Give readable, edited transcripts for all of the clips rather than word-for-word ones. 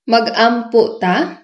Mag-ampo ta.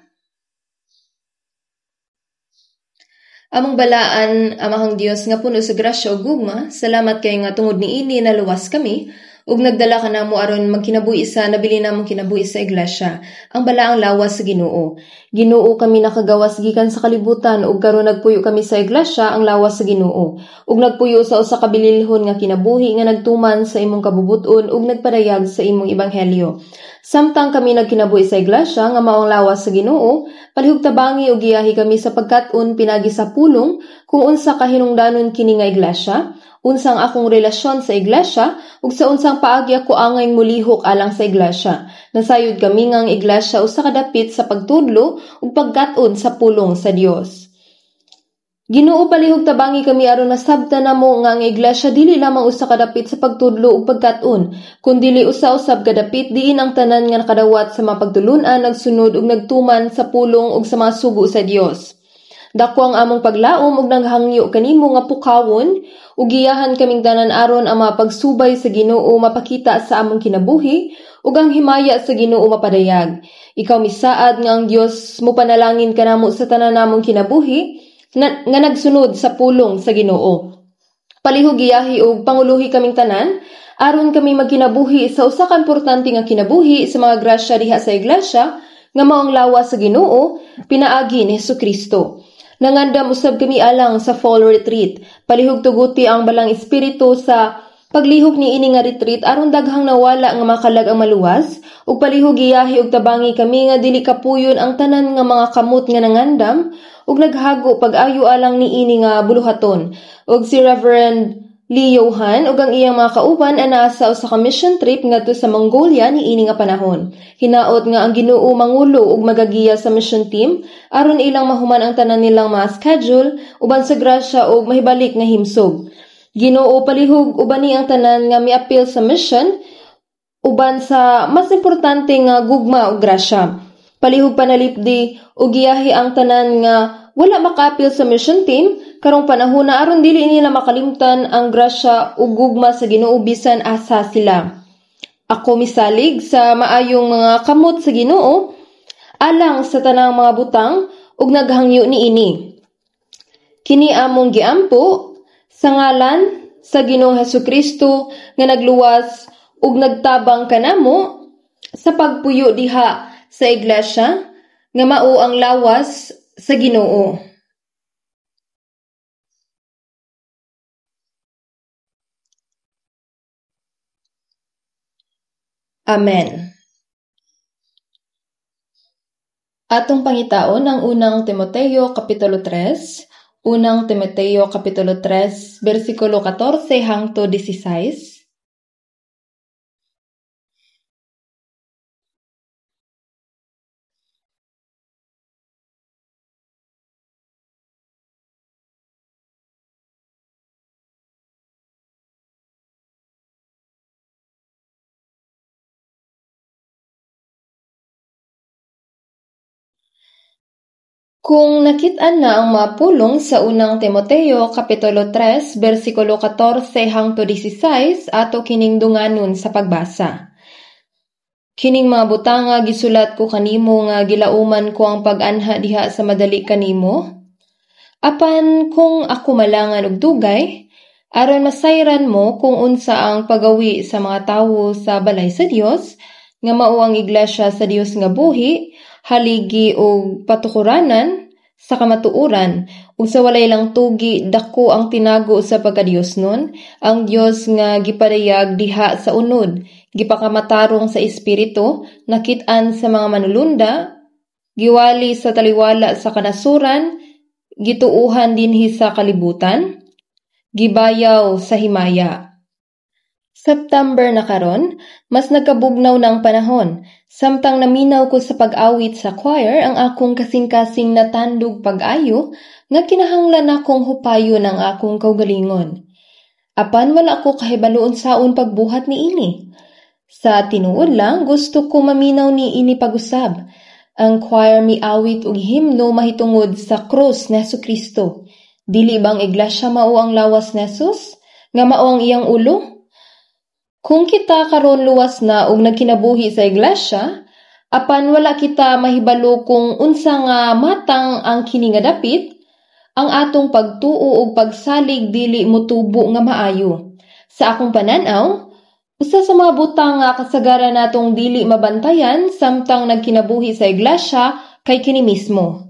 Among balaan, Amahang Dios nga puno sa grasya ug gugma, salamat kay nga tungod niini naluwas kami ug nagdala kanamo aron magkinabuhi sa nabili namong kinabuhi sa iglesia, ang balaang lawas sa Ginoo. Ginoo, kami nakagawas gikan sa kalibutan ug karon nagpuyo kami sa iglesia, ang lawas sa Ginoo, ug nagpuyo sa usa ka bililhon nga kinabuhi nga nagtuman sa imong kabubut-on ug nagpadayag sa imong ebanghelyo. Samtang kami nagkinabuhi sa iglesia nga mao ang lawas sa Ginoo, palihog tabangi ug giyahi kami sa pagkat-on pinaagi sa pulong kung unsa kahinungdanon kini nga iglesia, unsang akong relasyon sa iglesia, ug sa unsang paagi ako angay molihok alang sa iglesia. Nasayod kami nga ang iglesia usa ka dapit sa pagtudlo ug pagkat-on sa pulong sa Dios. Ginoo, palihog tabangi kami aron masabtan namo nga ang iglesia dili lamang usa ka dapit sa pagtudlo ug pagkat-on, kundili usa usab ka dapit diin ang tanan nga nakadawat sa mga pagtulun-an nagsunod ug nagtuman sa pulong ug sa mga sugo sa Dios. Dako ang among paglaom ug naghangyo kanimo nga pukawon ug giyahan kaming tanan aron ang mga pagsubay sa Ginoo mapakita sa among kinabuhi ug ang himaya sa Ginoo mapadayag. Ikaw misaad nga ang Dios mopanalangin kanamo sa tanan namong kinabuhi nga nagsunod sa pulong sa Ginoo. Palihog giyahi ug panguluhi kaming tanan aron kami magkinabuhi sa usa ka importante nga kinabuhi sa mga grasya diha sa iglesia nga mao ang lawas sa Ginoo pinaagi ni Hesukristo. Nangandam usab kami alang sa fall retreat. Palihog tuguti ang balang espiritu sa paglihok ni ini nga retreat aron daghang nawala nga makalag ang maluwas ug palihog giyahi ug tabangi kami nga dili kapuyon ang tanan nga mga kamot nga nangandam ug naghago pag-ayo alang niini nga buluhaton. Ug si Reverend Lee Johan ug ang iyang mga kauban anaa sa usa ka mission trip ngadto sa Mongolia niini nga panahon. Hinaot nga ang Ginoo mangulo ug magagiya sa mission team aron ilang mahuman ang tanan nilang mga schedule uban sa grasya ug mahibalik nga himsog. Ginoo, palihog ubani ang tanan nga miapil sa mission uban sa mas importante nga gugma ug grasya. Palihog panalipdi ug giyahi ang tanan nga wala makaapil sa mission team karong panahon na aron dili nila makalimtan ang grasya ug gugma sa Ginoo bisan asa sila. Ako misalig sa maayong mga kamot sa Ginoo alang sa tanang mga butang ug naghangyo niini. Kini among giampo sa ngalan sa Ginoong Hesukristo nga nagluwas ug nagtabang kanamo sa pagpuyo diha sa iglesia nga mao ang lawas sa Ginoo. Amen. Atong pangitaon ang unang Timoteo Kapitulo 3, unang Timoteo Kapitulo 3, versikulo 14 hangtod 16. Kung nakit-an na ang mga pulong sa unang Timoteo Kapitulo 3, versikulo 14 hangtod 16, ato kining dunganon sa pagbasa. Kining mga butanga gisulat ko kanimo nga gilauman ko ang pag-anha diha sa madali kanimo. Apan kung ako malangan og dugay, aron masayran mo kung unsa ang pagawi sa mga tawo sa balay sa Dios, nga mao ang iglesia sa Dios nga buhi, haligi og patukuranan sa kamatuoran, ug sa walay lang tugi dako ang tinago sa pagkadiosnon, ang Dios nga gipadayag diha sa unod, gipakamatarong sa espiritu, nakit-an sa mga manulunda, giwali sa taliwala sa kanasuran, gituohan dinhi sa kalibutan, gibayaw sa himaya. September na karon, mas nagkabugnaw na ang panahon. Samtang naminaw ko sa pag-awit sa choir ang akong kasing-kasing natandog pag-ayo nga kinahanglan akong hupayon ang akong kaugalingon. Apan wala ko kahibalo unsaon pagbuhat niini. Sa tinuod lang, gusto ko maminaw niini pag-usab. Ang choir miawit og himno mahitungod sa krus ni Hesukristo. Dili bang iglesia mao ang lawas ni Jesus? Nga mao ang iyang ulo? Kung kita karon luwas na og nagkinabuhi sa iglesia, Apan wala kita mahibalo kung unsa nga matang ang kini nga dapit, ang atong pagtuo ug pagsalig dili motubo nga maayo. Sa akong panan-aw, usa sa mga butang nga kasagaran natong dili mabantayan samtang nagkinabuhi sa iglesia kay kini mismo.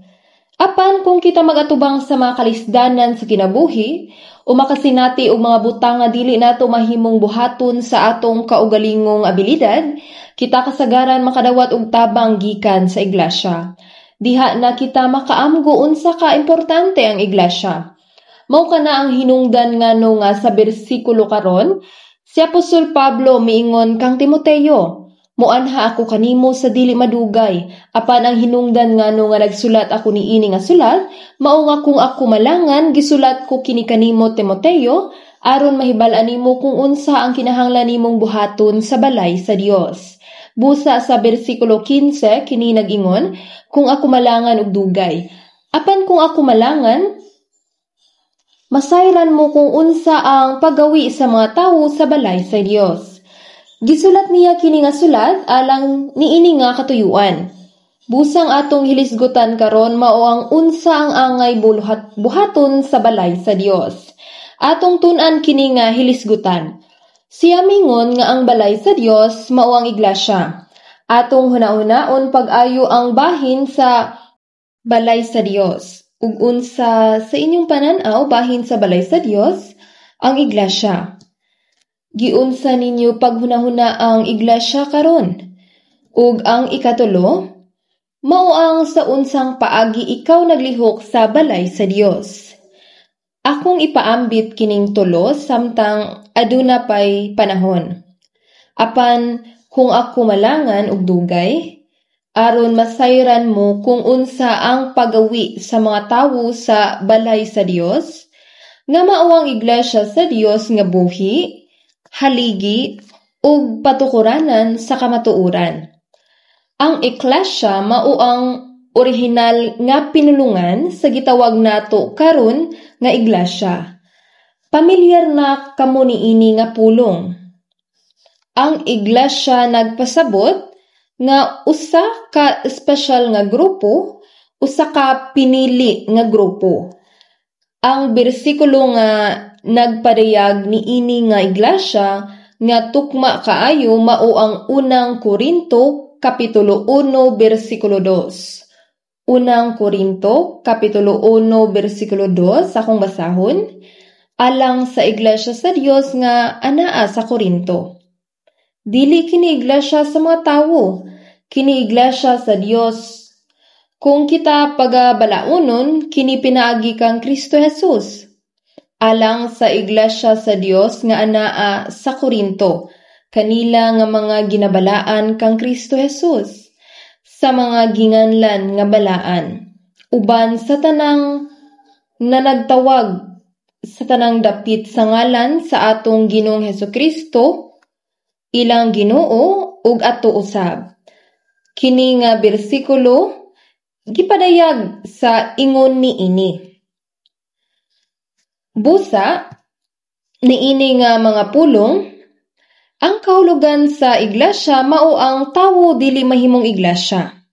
Apan kung kita mag-atubang sa mga kalisdanan sa kinabuhi o makasinati og mga butang nga dili nato mahimong buhaton sa atong kaugalingong abilidad, kita kasagaran makadawat og tabang gikan sa iglesia. Diha na kita makaamgo unsa ka importante ang iglesia. Mao kana ang hinungdan ngano nga sa bersikulo karon, si Apostol Pablo miingon kang Timoteo, "Muanha ako kanimo sa dili madugay, apan ang hinungdan ngano nga nagsulat ako niini nga sulat, mao nga kung ako malangan, gisulat ko kini kanimo, Timoteo, aron mahibal-an nimo kung unsa ang kinahanglan nimong buhaton sa balay sa Dios." Busa sa bersikulo 15 kini nag-ingon, "Kung ako malangan og dugay." Apan kung ako malangan, masayran mo kung unsa ang paggawi sa mga tawo sa balay sa Dios. Gisulat niya kini nga sulat alang niini nga katuyuan. Busang atong hilisgutan karon mao ang unsa ang angay buhaton sa balay sa Dios. Atong tun-an kini nga hilisgutan. Siya mingon nga ang balay sa Dios mao ang iglesia. Atong hunahunaon pag-ayo ang bahin sa balay sa Dios. Ug unsa sa inyong panan-aw bahin sa balay sa Dios ang iglesia? Giunsa ninyo paghunahuna ang iglesia karon? Ug ang ikatulo, mao ang sa unsang paagi ikaw naglihok sa balay sa Dios. Akong ipaambit kining tulo samtang aduna pay panahon. Apan kung ako malangan og dugay, aron masayran mo kung unsa ang pagawi sa mga tawo sa balay sa Dios, nga mao ang iglesia sa Dios nga buhi, haligi ug patukuranan sa kamatuoran. Ang eklesia mao ang orihinal nga pinulungan sa gitawag nato karon nga iglesia. Pamilyar na kamo niini nga pulong. Ang iglesia nagpasabot nga usa ka espesyal nga grupo, usa ka pinili nga grupo. Ang bersikulo nga nagpadayag niini nga iglesia nga tukma kaayo mao ang Unang Korinto kapitulo 1 bersikulo 2. Unang Korinto kapitulo 1 bersikulo 2 akong basahon, alang sa iglesia sa Dios nga anaa sa Korinto. Dili kini iglesia sa mga tawo, kini iglesia sa Dios. Kung kita pagabalaunon, kini pinaagi kang Kristo Jesus. Alang sa iglesia sa Dios nga anaa sa Korinto, kanila nga mga ginabalaan kang Kristo Jesus, sa mga ginganlan nga balaan, uban sa tanang nanagtawag sa tanang dapit sa ngalan sa atong Ginoong Hesukristo, ilang Ginoo ug ato usab. Kini nga bersikulo gipadayag sa ingon niini. Busa niini nga mga pulong, ang kahulugan sa iglesia mao ang tawo dili mahimong iglesia.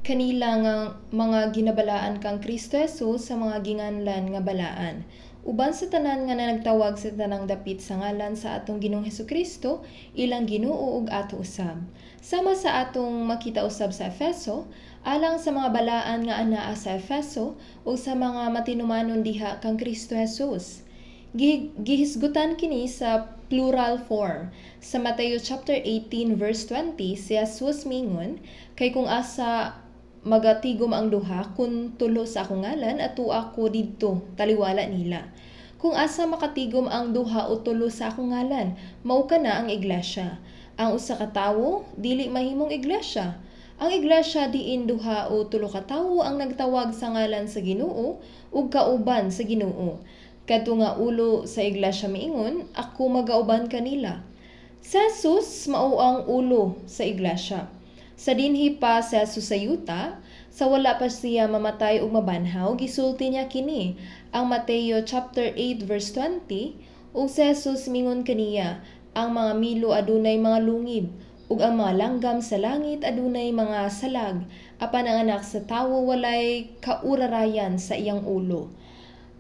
Kanila nga mga ginabalaan kang Kristo Jesus sa mga ginganlan nga balaan, uban sa tanan nga nagtawag sa tanang dapit sa ngalan sa atong Ginoong Hesukristo, ilang Ginoo ug ato usab. Sama sa atong makita usab sa Efeso, alang sa mga balaan nga anaa sa Efeso ug sa mga matinumanon diha kang Kristo Jesus. Gihisgutan kini sa plural form. Sa Mateo chapter 18 verse 20, si Jesus mingon, "Kay kung asa magatigom ang duha kun tulo sa akong ngalan, ato ako didto taliwala nila. Kung asa makatigom ang duha o tulo sa akong ngalan, mao kana ang iglesia." Ang usa ka tawo dili mahimong iglesia. Ang iglesia diin duha o tulo ka tawo ang nagtawag sa ngalan sa Ginoo ug kauban sa Ginoo. Kadto nga ulo sa iglesia miingon, "Ako magauban kanila." Si Jesus mao ang ulo sa iglesia. Sa dinhi pa si Jesus sa yuta, sa wala pa siya mamatay ug mabanhaw, gisulti niya kini ang Mateo chapter 8 verse 20, ug si Jesus mingon kaniya, "Ang mga milo adunay mga lungib, Ug ang mga langgam sa langit adunay mga salag, apan ang Anak sa Tawo walay kaurarayan sa iyang ulo.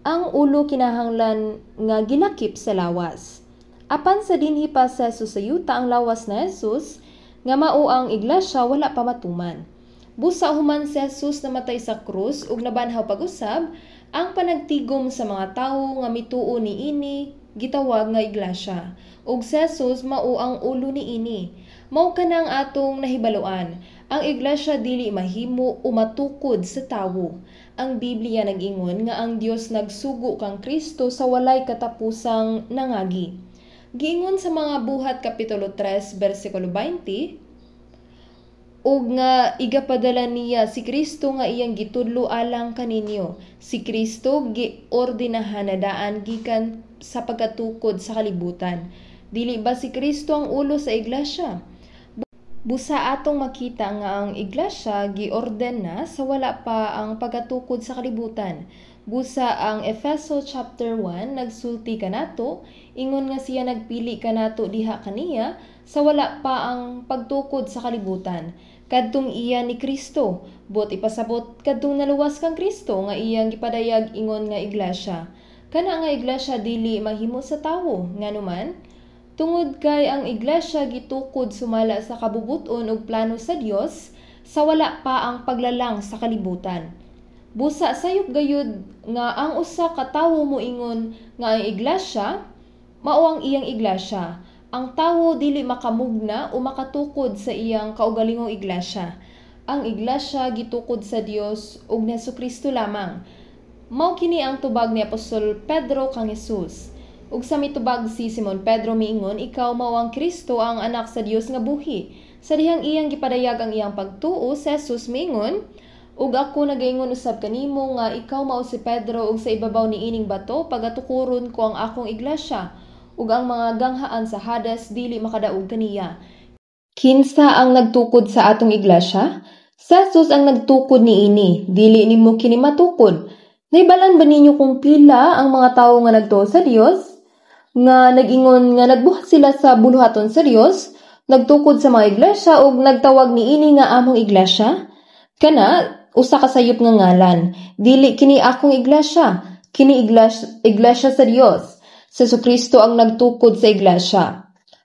Ang ulo kinahanglan nga gilakip sa lawas. Apan sa dinhi pa sa Jesus sa yuta, ang lawas na Jesus nga mao ang iglesia wala pa matuman. Busa human si Jesus namatay sa krus ug nabanhaw pag-usab, ang panagtigom sa mga tawo nga mituo niini gitawag nga iglesia. Ug si Jesus mao ang ulo niini. Mao kanang atong nahibaluan, ang iglesia dili mahimo o matukod sa tawo. Ang Biblia nag-ingon nga ang Dios nagsugo kang Kristo sa walay katapusang nangagi. Giingon sa mga Buhat kapitulo 3 bersikulo 20, ug nga igapadala niya si Kristo nga iyang gitudlo alang kaninyo. Si Kristo giordinahan na daan gikan sa pagkatukod sa kalibutan. Dili ba si Kristo ang ulo sa iglesia? Busa atong makita nga ang iglesia giorden na sa wala pa ang pagkatukod sa kalibutan. Busa ang Efeso chapter 1 nagsulti kanato, ingon nga siya nagpili kanato diha kaniya sa wala pa ang pagtukod sa kalibutan. Kadtong iya ni Kristo, buot ipasabot kadtong naluwas kang Kristo nga iyang gipadayag ingon nga iglesia. Kana nga iglesia dili mahimo sa tawo, nganuman tungod kay ang iglesia gitukod sumala sa kabubut-on ug plano sa Dios sa wala pa ang paglalang sa kalibutan. Busa sayop gayud nga ang usa ka tawo moingon nga ang iglesia mao ang iyang iglesia. Ang tawo dili makamugna o makatukod sa iyang kaugalingong iglesia. Ang iglesia gitukod sa Dios ug ni Hesukristo lamang. Mao kini ang tubag ni Apostol Pedro kang Hesus. Ug sa mitubag si Simon Pedro miingon, ikaw mao ang Kristo, ang anak sa Dios nga buhi. Sa dihang iyang gipadayag ang iyang pagtuo, si Jesus miingon, ug ako nagaingon usab kanimo nga ikaw mao si Pedro, ug sa ibabaw niining bato pagatukuron ko ang akong iglesia, ug ang mga ganghaan sa Hades dili makadaog kaniya. Kinsa ang nagtukod sa atong iglesia? Si Jesus ang nagtukod niini, dili nimo kini matukod. Nahibalan ba ninyo kung pila ang mga tawo nga nagtuo sa Dios? Nga nag-ingon nga nagbuhat sila sa buluhaton sa Dios, nagtukod sa mga iglesia ug nagtawag niini nga among iglesia? Kana usa ka sayop nga ngalan, dili kini akong iglesia, kini iglesia sa Dios. Si Jesucristo ang nagtukod sa iglesia.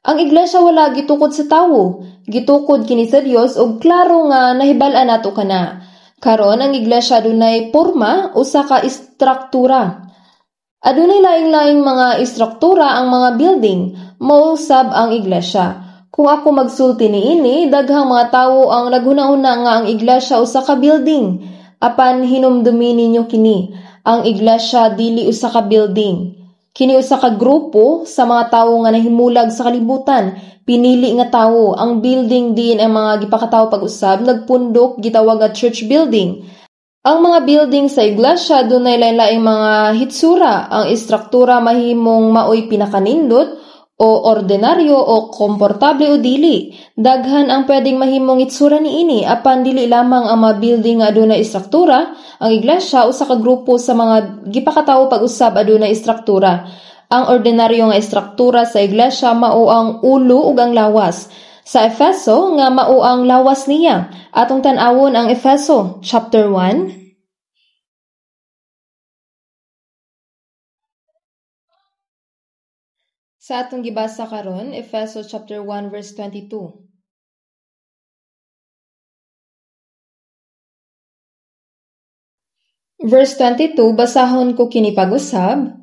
Ang iglesia wala gitukod sa tawo, gitukod kini sa Dios ug klaro nga nahibal-an nato kana. Karon ang iglesia adunay porma, usa ka istruktura. Adunay laing-laing mga istruktura ang mga building, mao usab ang iglesia. Kung ako magsulti niini, daghang mga tawo ang naghuna-huna nga ang iglesia usa ka building. Apan hinumdumi ninyo kini, ang iglesia dili usa ka building. Kini usa ka grupo sa mga tawo nga nahimulag sa kalibutan, pinili nga tawo. Ang building din ang mga gipakatawo pag-usab, nagpundok gitawag nga church building. Ang mga building sa iglesia dunay lain-laing mga hitsura. Ang istruktura mahimong maoy pinakanindot o ordinaryo o komportable o dili. Daghan ang pwedeng mahimong hitsura niini, apan dili lamang ang mga building nga adunay istruktura. Ang iglesia usa ka grupo sa mga gipakatawo pag-usab adunay istruktura. Ang ordinaryo nga istruktura sa iglesia mao ang ulo ug ang lawas. Sa Efeso nga mao ang lawas niya. Atong tan-awon ang Efeso chapter 1. Sa atong gibasa karon, Efeso chapter 1 verse 22. Verse 22, basahon ko kini pag-usab,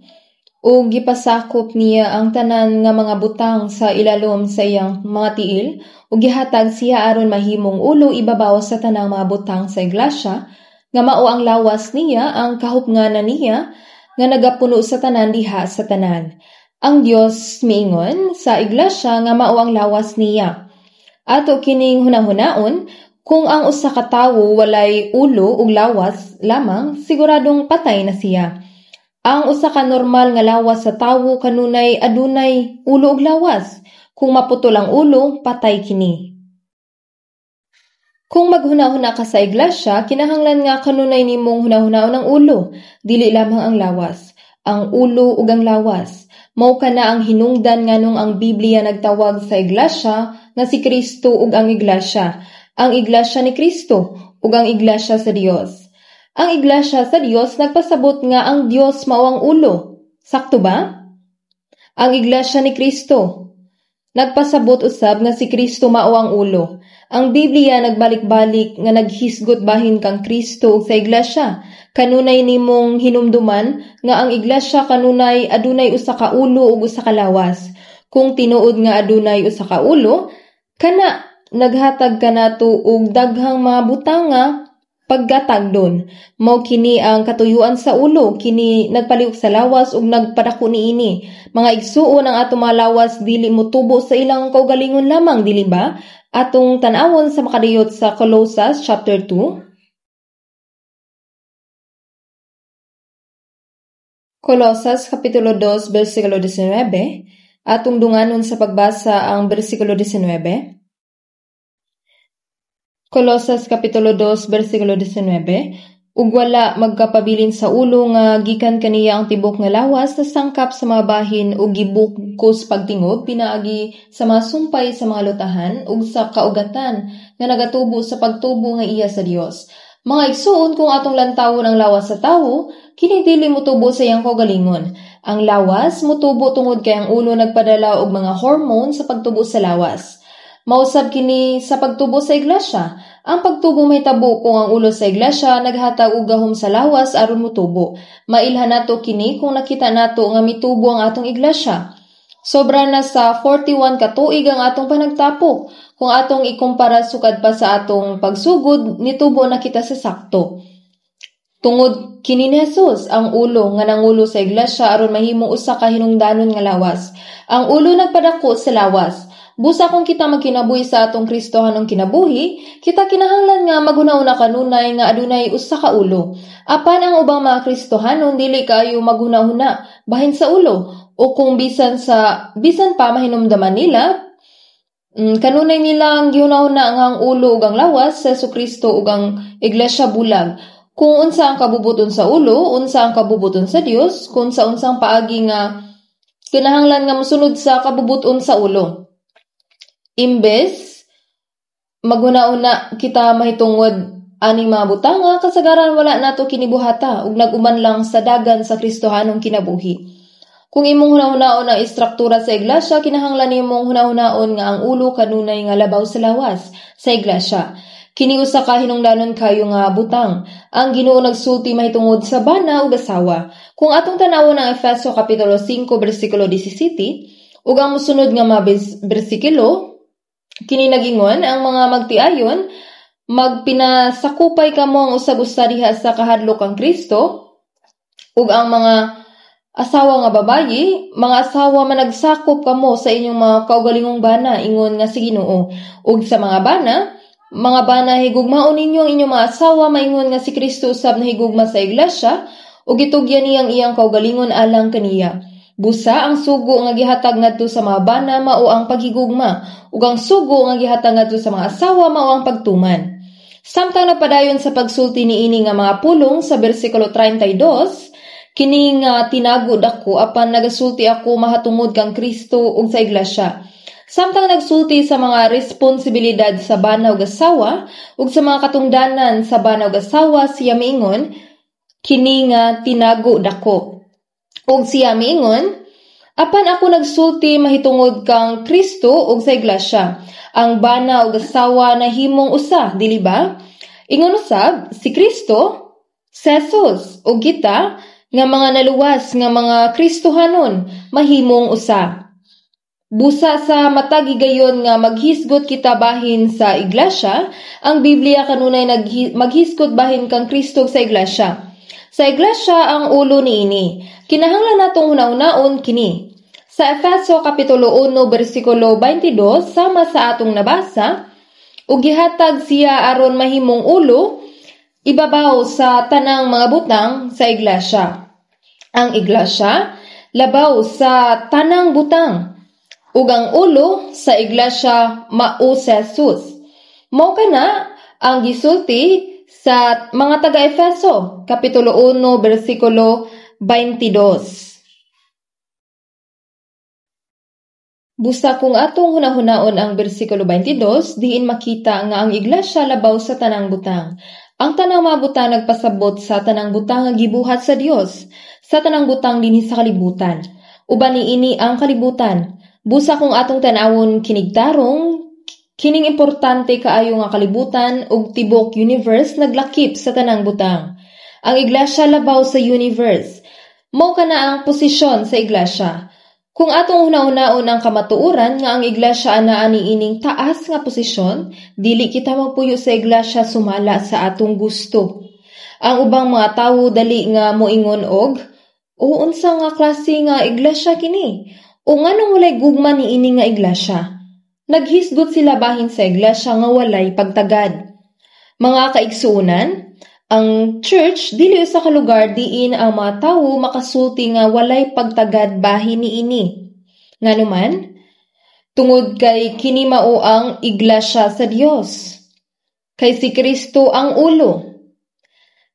ug gipasakop niya ang tanan nga mga butang sa ilalom sa iyang mga tiil, ug gihatag siya aron mahimong ulo ibabaw sa tanang mga butang sa iglesia, nga mao ang lawas niya, ang kahupnganan niya, nga nagapuno sa tanan diha sa tanan. Ang Dios miingon sa iglesia nga mao ang lawas niya. Ato kining hunahunaon, kung ang usa ka tawo walay ulo ug lawas lamang, siguradong patay na siya. Ang usa ka normal nga lawas sa tawo kanunay adunay ulo ug lawas. Kung maputol ang ulo, patay kini. Kung maghuna-huna ka sa iglesia, kinahanglan nga kanunay nimong hunahunaon ang ulo, dili lamang ang lawas. Ang ulo ug ang lawas. Mao kana ang hinungdan nganong ang Biblia nagtawag sa iglesia nga si Kristo ug ang Iglesia. Ang Iglesia ni Kristo ug ang Iglesia sa Dios. Ang Iglesia sa Dios nagpasabot nga ang Dios mao ang ulo. Sakto ba? Ang Iglesia ni Kristo nagpasabot usab nga si Kristo mao ang ulo. Ang Biblia nagbalik-balik nga naghisgot bahin kang Kristo ug sa Iglesia. Kanunay nimong hinumduman nga ang Iglesia kanunay adunay usa ka ulo ug usa ka lawas. Kung tinuod nga adunay usa ka ulo, kana naghatag kanato og daghang mga butang nga paggatagdon. Mao kini ang katuyuan sa ulo, kini nagpalihok sa lawas ug nagpadako niini. Mga igsuon, ang atong mga lawas dili motubo sa ilang kaugalingon lamang, dili ba? Atong tan-awon sa makadiyot sa Colosas chapter 2. Colosas kapitulo 2 bersikulo 19. Atong dunganon sa pagbasa ang bersikulo 19. Colosas kapitulo 2 bersikulo 19, ug wala magkapabilin sa ulo nga gikan kaniya ang tibok nga lawas na sangkap sa mga bahin ug gibukos pagtingob pinaagi sa mga sumpay sa mga lutahan ug sa kaugatan nga nagatubo sa pagtubo nga iya sa Dios. Mga igsuon, kung atong lantawon ang lawas sa tawo, kini dili motubo sa iyang kaugalingon. Ang lawas motubo tungod kay ang ulo nagpadala og mga hormone sa pagtubo sa lawas. Mausab kini sa pagtubo sa iglesia. Ang pagtubo mahitabo kung ang ulo sa iglesia naghatag og gahom sa lawas aron motubo. Mailhan nato kini kung nakita nato nga mitubo ang atong iglesia. Sobra na sa 41 ka tuig ang atong panagtapok. Kung atong ikumpara sukad pa sa atong pagsugod, nitubo na kita sa sakto. Tungod kini ni Jesus, ang ulo nga nangulo sa iglesia aron mahimong usa ka hinungdanon nga lawas. Ang ulo nagpadako sa lawas. Busa kung kita magkinabuhi sa atong Kristohanong kinabuhi, kita kinahanglan nga maghuna-huna kanunay nga adunay usa ka ulo. Apan ang ubang mga Kristohanon dili kaayo maghuna-huna bahin sa ulo, o kung bisan pa mahinumdaman nila, kanunay nilang gihuna-huna nga ang ulo ug ang lawas sa Jesucristo ug ang iglesia bulag. Kung unsa ang kabubuton sa ulo, unsa ang kabubuton sa Dios, kung sa unsang paagi nga kinahanglan nga mosunod sa kabubuton sa ulo. Imbes maghuna-una kita mahitungod aning mga butanga, kasagaran wala nato kinibuhata ug nag-uman lang sa dagan sa Kristohanong kinabuhi. Kung imong hunahunaon ang istruktura sa iglesia, kinahanglan nimong hunahunaon nga ang ulo kanunay nga labaw sa lawas sa iglesia. Kini usa ka hinungdanon kayo nga butang. Ang Ginoo nagsulti mahitungod sa bana ug asawa. Kung atong tan-awon ang Efeso kapitulo 5 bersikulo 17 ug ang mosunod nga mga bersikulo, kini nagingon ang mga magtiayon, magpinasakupay kamo ang usag-usa diha sa kahadlok kang Kristo, ug ang mga asawa nga babayi, mga asawa managsakop kamo sa inyong mga kaugalingong bana, ingon nga si Ginoo. Ug sa mga bana higugmaon ninyo ang inyong mga asawa, maingon nga si Kristo usab nahigugma sa iglesia, ug gitugyan niyang iyang kaugalingon alang kaniya. Busa ang sugo nga gihatag ngadto sa mga bana mao ang paghigugma, ug ang sugo nga gihatag ngadto sa mga asawa mao ang pagtuman. Samtang nagpadayon sa pagsulti niini nga mga pulong sa bersikulo 32, kini nga tinago dako apan nagasulti ako mahatungod kang Kristo ug sa iglesia. Samtang nagsulti sa mga responsibilidad sa bana ug asawa ug sa mga katungdanan sa bana ug asawa, siya miingon kini nga tinago dako. Ug siya miingon, apan ako nagsulti mahitungod kang Kristo ug sa iglesia. Ang bana ug asawa nahimong usa, dili ba? Ingon usab si Kristo, si Jesus ug kita nga mga naluwas nga mga Kristohanon mahimong usa. Busa sa matag higayon nga maghisgot kita bahin sa iglesia, ang Biblia kanunay maghisgot bahin kang Kristo sa iglesia. Sa iglesia ang ulo niini. Kinahanglan natong hunahunaon kini. Sa Efeso kapitulo 1 bersikulo 22 sama sa atong nabasa, ug gihatag siya aron mahimong ulo ibabaw sa tanang mga butang sa iglesia. Ang iglesia labaw sa tanang butang, ug ang ulo sa iglesia mao si Jesus. Mao kana ang gisulti sa mga taga-Efeso kapitulo 1 bersikulo 22. Busa kung atong hunahunaon ang bersikulo 22, diin makita nga ang iglesia labaw sa tanang butang. Ang tanang mga butang nagpasabot sa tanang butang nga gibuhat sa Dios, sa tanang butang dinhi sa kalibutan. Uban niini ang kalibutan. Busa kung atong tan-awon kinigtarong, kining importante kaayo nga kalibutan ug tibok universe naglakip sa tanang butang. Ang iglesia labaw sa universe. Mao kana ang posisyon sa iglesia. Kung atong hunahunaon ang kamatuoran nga ang iglesia anaa niining taas nga posisyon, dili kita magpuyo sa iglesia sumala sa atong gusto. Ang ubang mga tawo dali nga moingon og, "O unsa nga klase nga iglesia kini? O nganong walay gugma niini nga iglesia?" Naghisgot sila bahin sa iglesia nga walay pagtagad. Mga kaigsuonan, ang church dili usa ka lugar diin ang mga tawo makasulti nga walay pagtagad bahin niini. Nganuman, tungod kay kini mao ang iglesia sa Dios. Kay si Kristo ang ulo.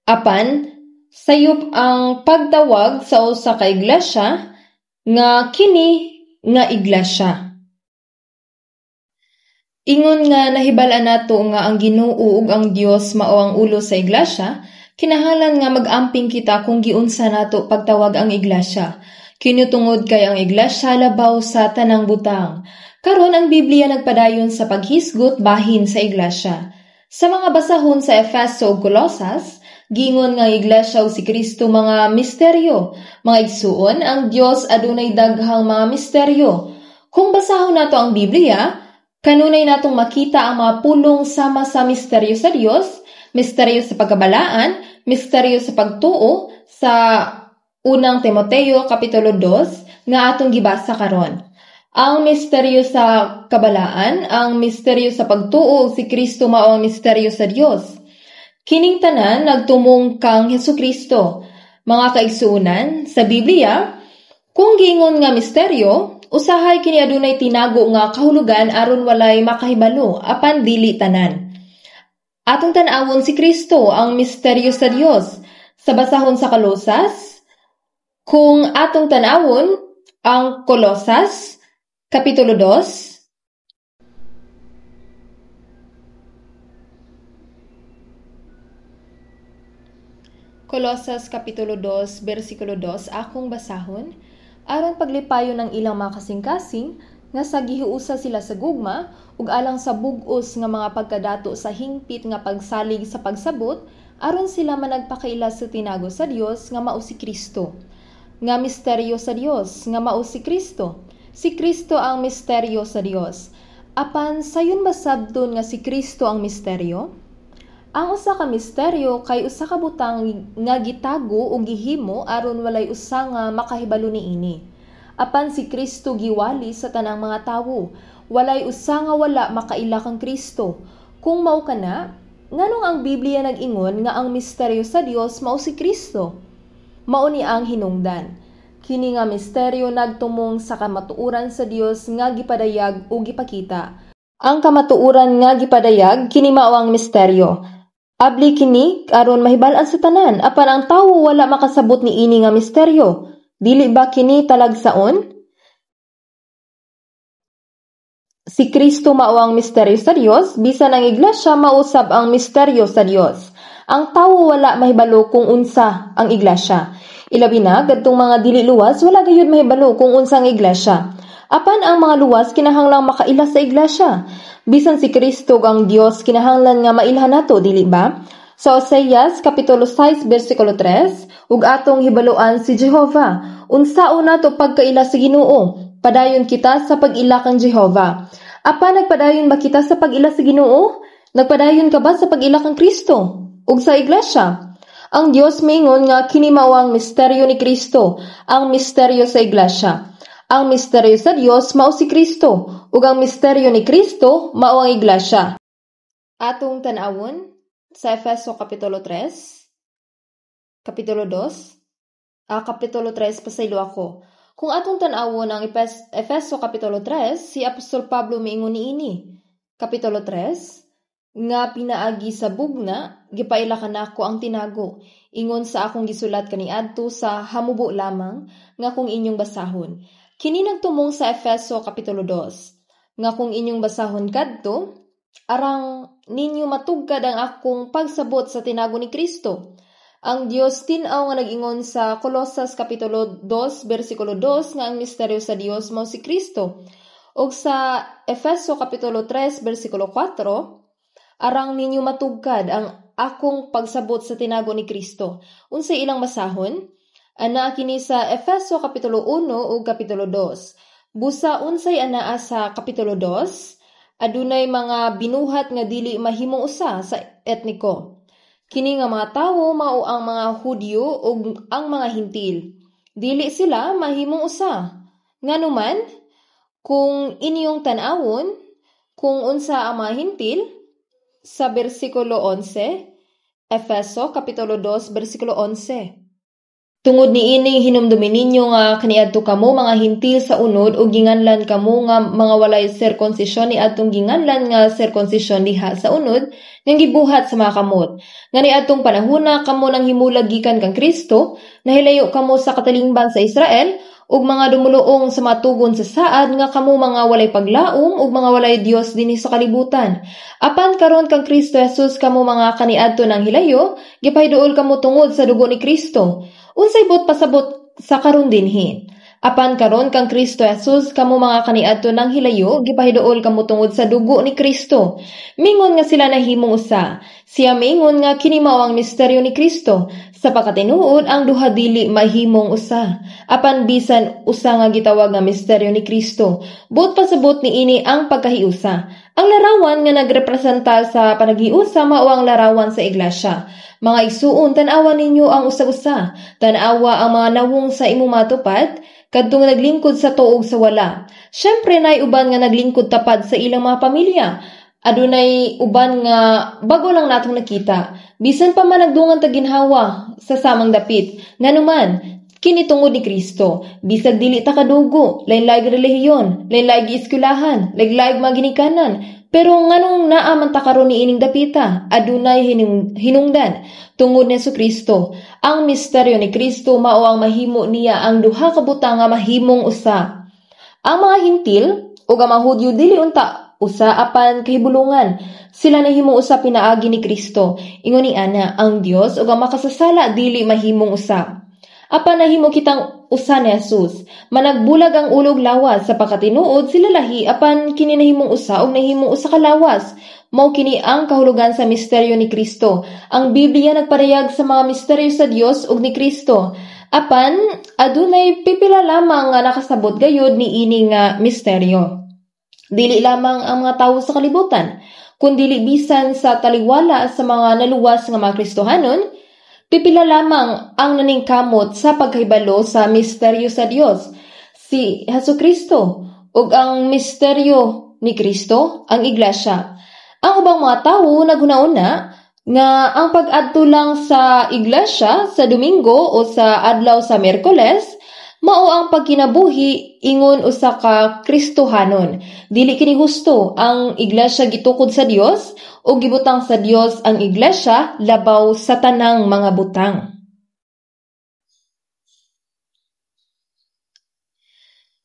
Apan sayop ang pagtawag sa usa ka iglesia nga kini nga iglesia. Ingon nga nahibal-an nato nga ang Ginoo ug ang Dios mao ang ulo sa iglesia, kinahanglan nga mag-amping kita kung giunsa nato pagtawag ang iglesia. Kini tungod kay ang iglesia labaw sa tanang butang. Karon ang Biblia nagpadayon sa paghisgot bahin sa iglesia. Sa mga basahon sa Efeso ug Colosas, giingon nga ang iglesia ug si Kristo mga misteryo. Mga igsuon, ang Dios adunay daghang mga misteryo. Kung basahon nato ang Biblia, kanunay natong makita ang mga pulong sama sa misteryo sa Dios, misteryo sa pagkabalaan, misteryo sa pagtuo sa Unang Timoteo Kapitulo 2 nga atong gibasa karon. Ang misteryo sa kabalaan, ang misteryo sa pagtuo si Kristo mao ang misteryo sa Dios. Kining tanan nagtumong kang Hesukristo. Mga kaigsuonan, sa Biblia, kung giingon nga misteryo, usahay kini adunay tinago nga kahulugan aron walay makahibalo apan dili tanan. Atong tan-awon si Kristo ang misteryo sa Dios. Sa basahon sa Kolosas, kung atong tan-awon ang Kolosas Kapitulo 2, Kolosas Kapitulo 2, versikulo 2, akong basahon, aron paglipayon ng ilang mga kasing-kasing, nga sa gihiusa sila sa gugma, ug alang sa bug-os nga mga pagkadato sa hingpit nga pagsalig sa pagsabot, aron sila managpakaila sa tinago sa Dios nga mao si Kristo. Nga misteryo sa Dios nga mao si Kristo. Si Kristo ang misteryo sa Dios. Apan sayon masabton nga si Kristo ang misteryo? Ang usa ka misteryo kay usa ka butang nga gitago o gihimo aron walay usa nga makahibalo niini. Apan si Kristo giwali sa tanang mga tawo. Walay usa nga wala makaila kang Kristo. Kung mao kana, nganong ang Biblia nag-ingon nga ang misteryo sa Dios mao si Kristo? Mao ni ang hinungdan. Kini nga misteryo nagtumong sa kamatuoran sa Dios nga gipadayag o gipakita. Ang kamatuoran nga gipadayag kini mao ang misteryo. Abli kini aron mahibal-an sa tanan, apan ang tawo wala makasabot niini nga misteryo. Dili ba kini talagsaon? Si Kristo mao ang misteryo sa Dios, bisan ang iglesia mausab ang misteryo sa Dios. Ang tawo wala mahibalo kung unsa ang iglesia. Ilabi na kadtong mga dili luwas wala gayud mahibalo kung unsa ang iglesia. Apan ang mga luwas kinahanglang makaila sa iglesia. Bisan si Kristo ang Dios kinahanglan nga mailhan nato, dili ba? Sa Oseas Kapitulo 6 versikulo 3, ug atong hibaluan si Jehova. Unsaon nato pagkaila sa Ginoo? Padayon kita sa pag-ila kang Jehova. Apan nagpadayon ba kita sa pag-ila sa Ginoo? Nagpadayon ka ba sa pag-ila kang Kristo ug sa iglesia? Ang Dios miingon nga kini mao ang misteryo ni Kristo, ang misteryo sa iglesia. Ang misteryo sa Dios mao si Kristo, ug ang misteryo ni Kristo mao ang iglesia. Atong tan-awon sa Efeso Kapitulo 3, Kapitulo 2, Kapitulo 3, pasaylo ako. Kung atong tan-awon ang Efeso Kapitulo 3, si Apostol Pablo miingon niini. Kapitulo 3, nga pinaagi sa bugna, gipaila kanako ang tinago. Ingon sa akong gisulat kaniadto sa hamubo lamang nga kung inyong basahon. Kini nagtumong sa Efeso Kapitulo 2, nga kung inyong basahon kadto, arang ninyo matugkad ang akong pagsabot sa tinago ni Kristo. Ang Dios tin-aw nga nag-ingon sa Kolosas Kapitulo 2, versikulo 2 nga ang misteryo sa Dios mao si Kristo. Ug sa Efeso Kapitulo 3, versikulo 4, arang ninyo matugkad ang akong pagsabot sa tinago ni Kristo. Unsay ilang basahon? Anaa kini sa Efeso Kapitulo 1 ug Kapitulo 2. Busa unsay anaa sa Kapitulo 2? Adunay mga binuhat nga dili mahimong usa sa etniko. Kini nga mga tawo mao ang mga Hudyo ug ang mga Hintil. Dili sila mahimong usa. Nganuman, kung inyong tan-awon kung unsa ang mga Hintil sa bersikulo 11, Efeso Kapitulo 2 bersikulo 11. Tungod niini hinumdumi ninyo nga kaniadto kamo mga Hintil sa unod ug ginganlan kamo nga mga walay serkonsisyon niadtong ginganlan nga serkonsisyon diha sa unod nga gibuhat sa mga kamot. Nga niadtong panahona kamo nang himulag gikan kang Kristo, nahilayo kamo sa katalingban sa Israel ug mga dumuluong sa matugon sa saad nga kamo mga walay paglaom ug mga walay Dios dinhi sa kalibutan. Apan karon kang Kristo Jesus kamo mga kaniadto nang hilayo, gipahiduol kamo tungod sa dugo ni Kristo. Unsay buot pasabot sa karon dinhi? Apan karon kang Kristo Jesus kamo mga kaniadto nang hilayo, gipahiduol kamo tungod sa dugo ni Kristo. Mingon nga sila nahimong usa. Siya mingon nga kini mao ang misteryo ni Kristo. Sa pagkatinuod ang duha dili mahimong usa. Apan bisan usa nga gitawag nga misteryo ni Kristo. Buot pasabot niini ang pagkahiusa. Ang larawan nga nagrepresenta sa panaghiusa mao ang larawan sa iglesia. Mga igsuon, tan-awa ninyo ang usag-usa. Tan-awa ang mga nawong sa imong matupad, kadtong naglingkod sa tuog sa wala. Syempre naay uban nga naglingkod tapad sa ilang mga pamilya. Adunay uban nga bago lang natong nakita. Bisan pa man nagdungan ta ginhawa sa samang dapit. Nganuman, kini tungod ni Kristo. Bisag dili ta kadugo, lain-laing relihiyon, lain-laing eskwelahan, lain-laing maginikanan. Pero nganong naa man ta karon niining dapita, adunay hinungdan tungod ni Kristo. Ang misteryo ni Kristo mao ang mahimo niya ang duha ka butang nga mahimong usa. Ang mga Hintil ug ang mga Hudyo dili unta usa apan kahibulungan. Sila nahimong usa pinaagi ni Kristo. Ingon ni ana, ang Dios ug ang makasasala dili mahimong usa. Apan nahimo kitang usa ni Jesus. Managbulag ang ulog lawas sa pagkatinuod sila lahi apan kini nahimong usa ug nahimong usa ka lawas. Mao kini ang kahulugan sa misteryo ni Kristo. Ang Biblia nagpadayag sa mga misteryo sa Dios ug ni Kristo. Apan adunay pipila lamang nga nakasabot gayud niini nga misteryo. Dili lamang ang mga tawo sa kalibutan, kundili bisan sa taliwala sa mga naluwas nga mga Kristohanon, pipila lamang ang naningkamot sa pagkahibalo sa misteryo sa Dios, si Hesukristo, ug ang misteryo ni Kristo, ang iglesia. Ang ubang mga tawo naghuna-una nga ang pag-adto lang sa iglesia sa Domingo o sa adlaw sa Miyerkules mao ang pagkinabuhi ingon usa ka Kristohanon. Dili kini husto. Ang iglesia gitukod sa Dios o gibutang sa Dios ang iglesia labaw sa tanang mga butang.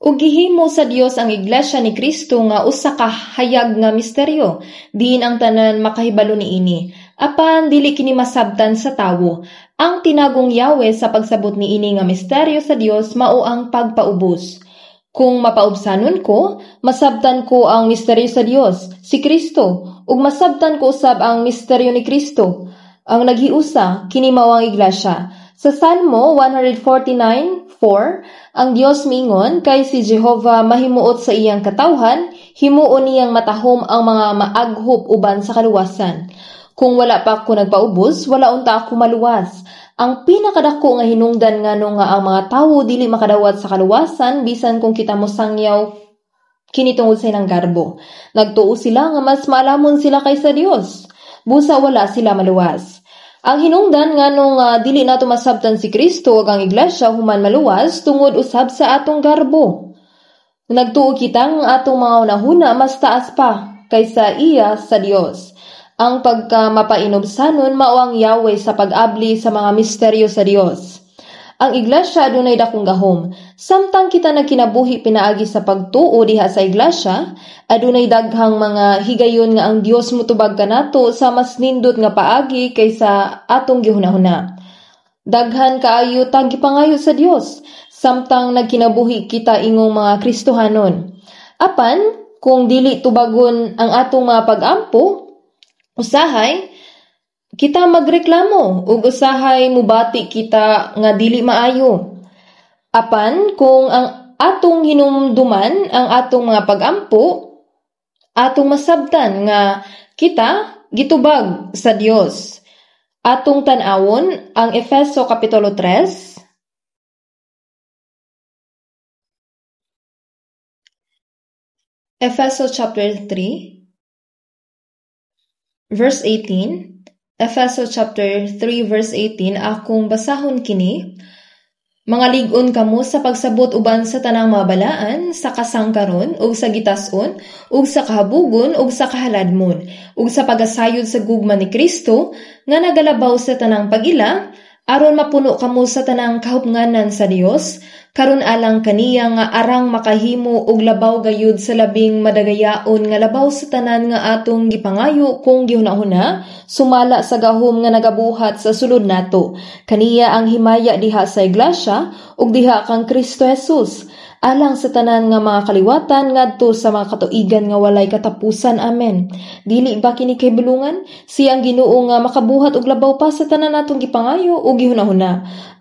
Ug gihimo sa Dios ang iglesia ni Kristo nga usa ka hayag nga misteryo, diin ang tanan makahibalo niini. Apan dili kini masabtan sa tawo. Ang tinagong Yahweh sa pagsabot niini nga misteryo sa Dios mao ang pagpaubos. Kung mapaubsanon ko, masabtan ko ang misteryo sa Dios, si Kristo, ug masabtan ko usab ang misteryo ni Kristo. Ang naghiusa, kini mao ang iglesia. Sa Salmo 149:4, ang Dios miingon kay si Jehova mahimuot sa iyang katawhan, himuon niyang matahom ang mga maaghop uban sa kaluwasan. Kung wala pa ako nagpaubos, wala unta ako maluwas. Ang pinakadako nga hinungdan ngano nga ang mga tawo dili makadawat sa kaluwasan bisan kung kita mosangyaw kini tungod sa ilang garbo. Nagtuo sila nga mas maalamon sila kaysa Dios. Busa wala sila maluwas. Ang hinungdan ngano nga dili nato masabtan si Kristo ug ang iglesia human maluwas tungod usab sa atong garbo. Nagtuo kita nga atong mga hunahuna mas taas pa kaysa iya sa Dios. Ang pagkamapainubsanon mao ang Yahweh sa pag-abli sa mga misteryo sa Dios. Ang iglesia adunay dakong gahom. Samtang kita nagkinabuhi pinaagi sa pagtuo diha sa iglesia, adunay daghang mga higayon nga ang Dios motubag kanato sa mas nindot nga paagi kaysa atong gihunahuna. Daghan kaayo tag gipangayo sa Dios samtang nagkinabuhi kita ingong mga Kristohanon. Apan kung dili tubagon ang atong mga pag-ampo, usahay kita magreklamo ug usahay mubati kita nga dili maayo. Apan kung ang atong hinumduman ang atong mga pag-ampo, atong masabtan nga kita gitubag sa Dios. Atong tan-awon ang Efeso Kapitulo 3, Efeso chapter 3, verse 18. Efeso chapter 3 verse 18, akong basahon kini. Mga lig-on kamo sa pagsabot uban sa tanang mga balaan, sa kasangkaron, ug sa gitas-on, ug sa kahabugon, ug sa kahaladmon, ug sa pagasayod sa gugma ni Kristo, nga nagalabaw sa tanang pag-ila, aron mapuno kamo sa tanang kahupnganan sa Dios, karon alang kaniya nga arang makahimo og labaw gayud sa labing madagayaon nga labaw sa tanan nga atong gipangayo kung gihunahuna, sumala sa gahom nga nagabuhat sa sulod nato. Kaniya ang himaya diha sa iglesia ug diha kang Kristo Jesus, alang sa tanan nga mga kaliwatan ngadto sa mga katuigan nga walay katapusan. Amen. Dili ba kini kay bulungan? Siya ang Ginoo nga makabuhat og labaw pa sa tanan natong gipangayo o gihunahuna.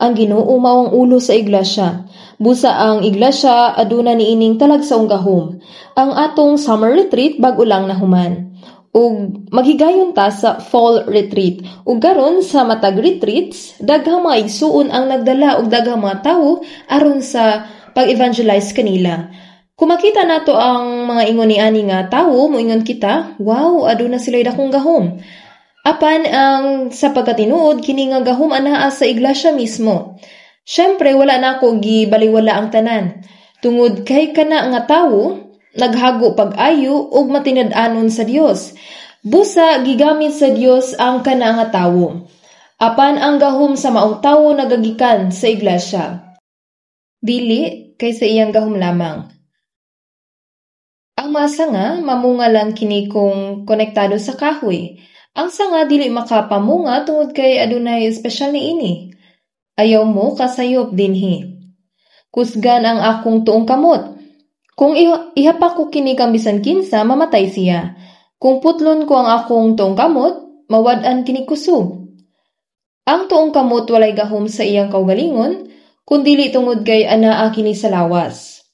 Ang Ginoo mao ang ulo sa iglesia. Busa ang iglesia aduna niining talagsaong gahom. Ang atong summer retreat bag-o lang nahuman. Ug maghigayon ta sa fall retreat. Ug karon sa matag retreats, daghang mga igsuon ang nagdala og daghang mga tawo aron sa pag-evangelize kanila. Kung makita nato ang mga ingon niani nga tawo, moingon kita, wow, aduna sila'y dakong gahom. Apan ang sa pagkatinuod kini nga gahom anaa sa iglesia mismo. Syempre wala na ako gibaliwala ang tanan. Tungod kay kana nga tawo naghago pag-ayo ug matinad-anon sa Dios. Busa gigamit sa Dios ang kana nga tawo. Apan ang gahom sa maong tawo nagagikan sa iglesia. Dili kay sa iyang gahom lamang. Ang mga sanga mamunga lang kini kung konektado sa kahoy. Ang sanga dili makapamunga tungod kay adunay espesyal niini. Ayaw mo kasayop dinhi. Kusgan ang akong tuong kamot. Kung ihapak ko kini kang bisan kinsa, mamatay siya. Kung putlon ko ang akong tuong kamot, mawad-an kini kusog. Ang tuong kamot walay gahom sa iyang kaugalingon, kun dili tungod kay anaa kini sa lawas.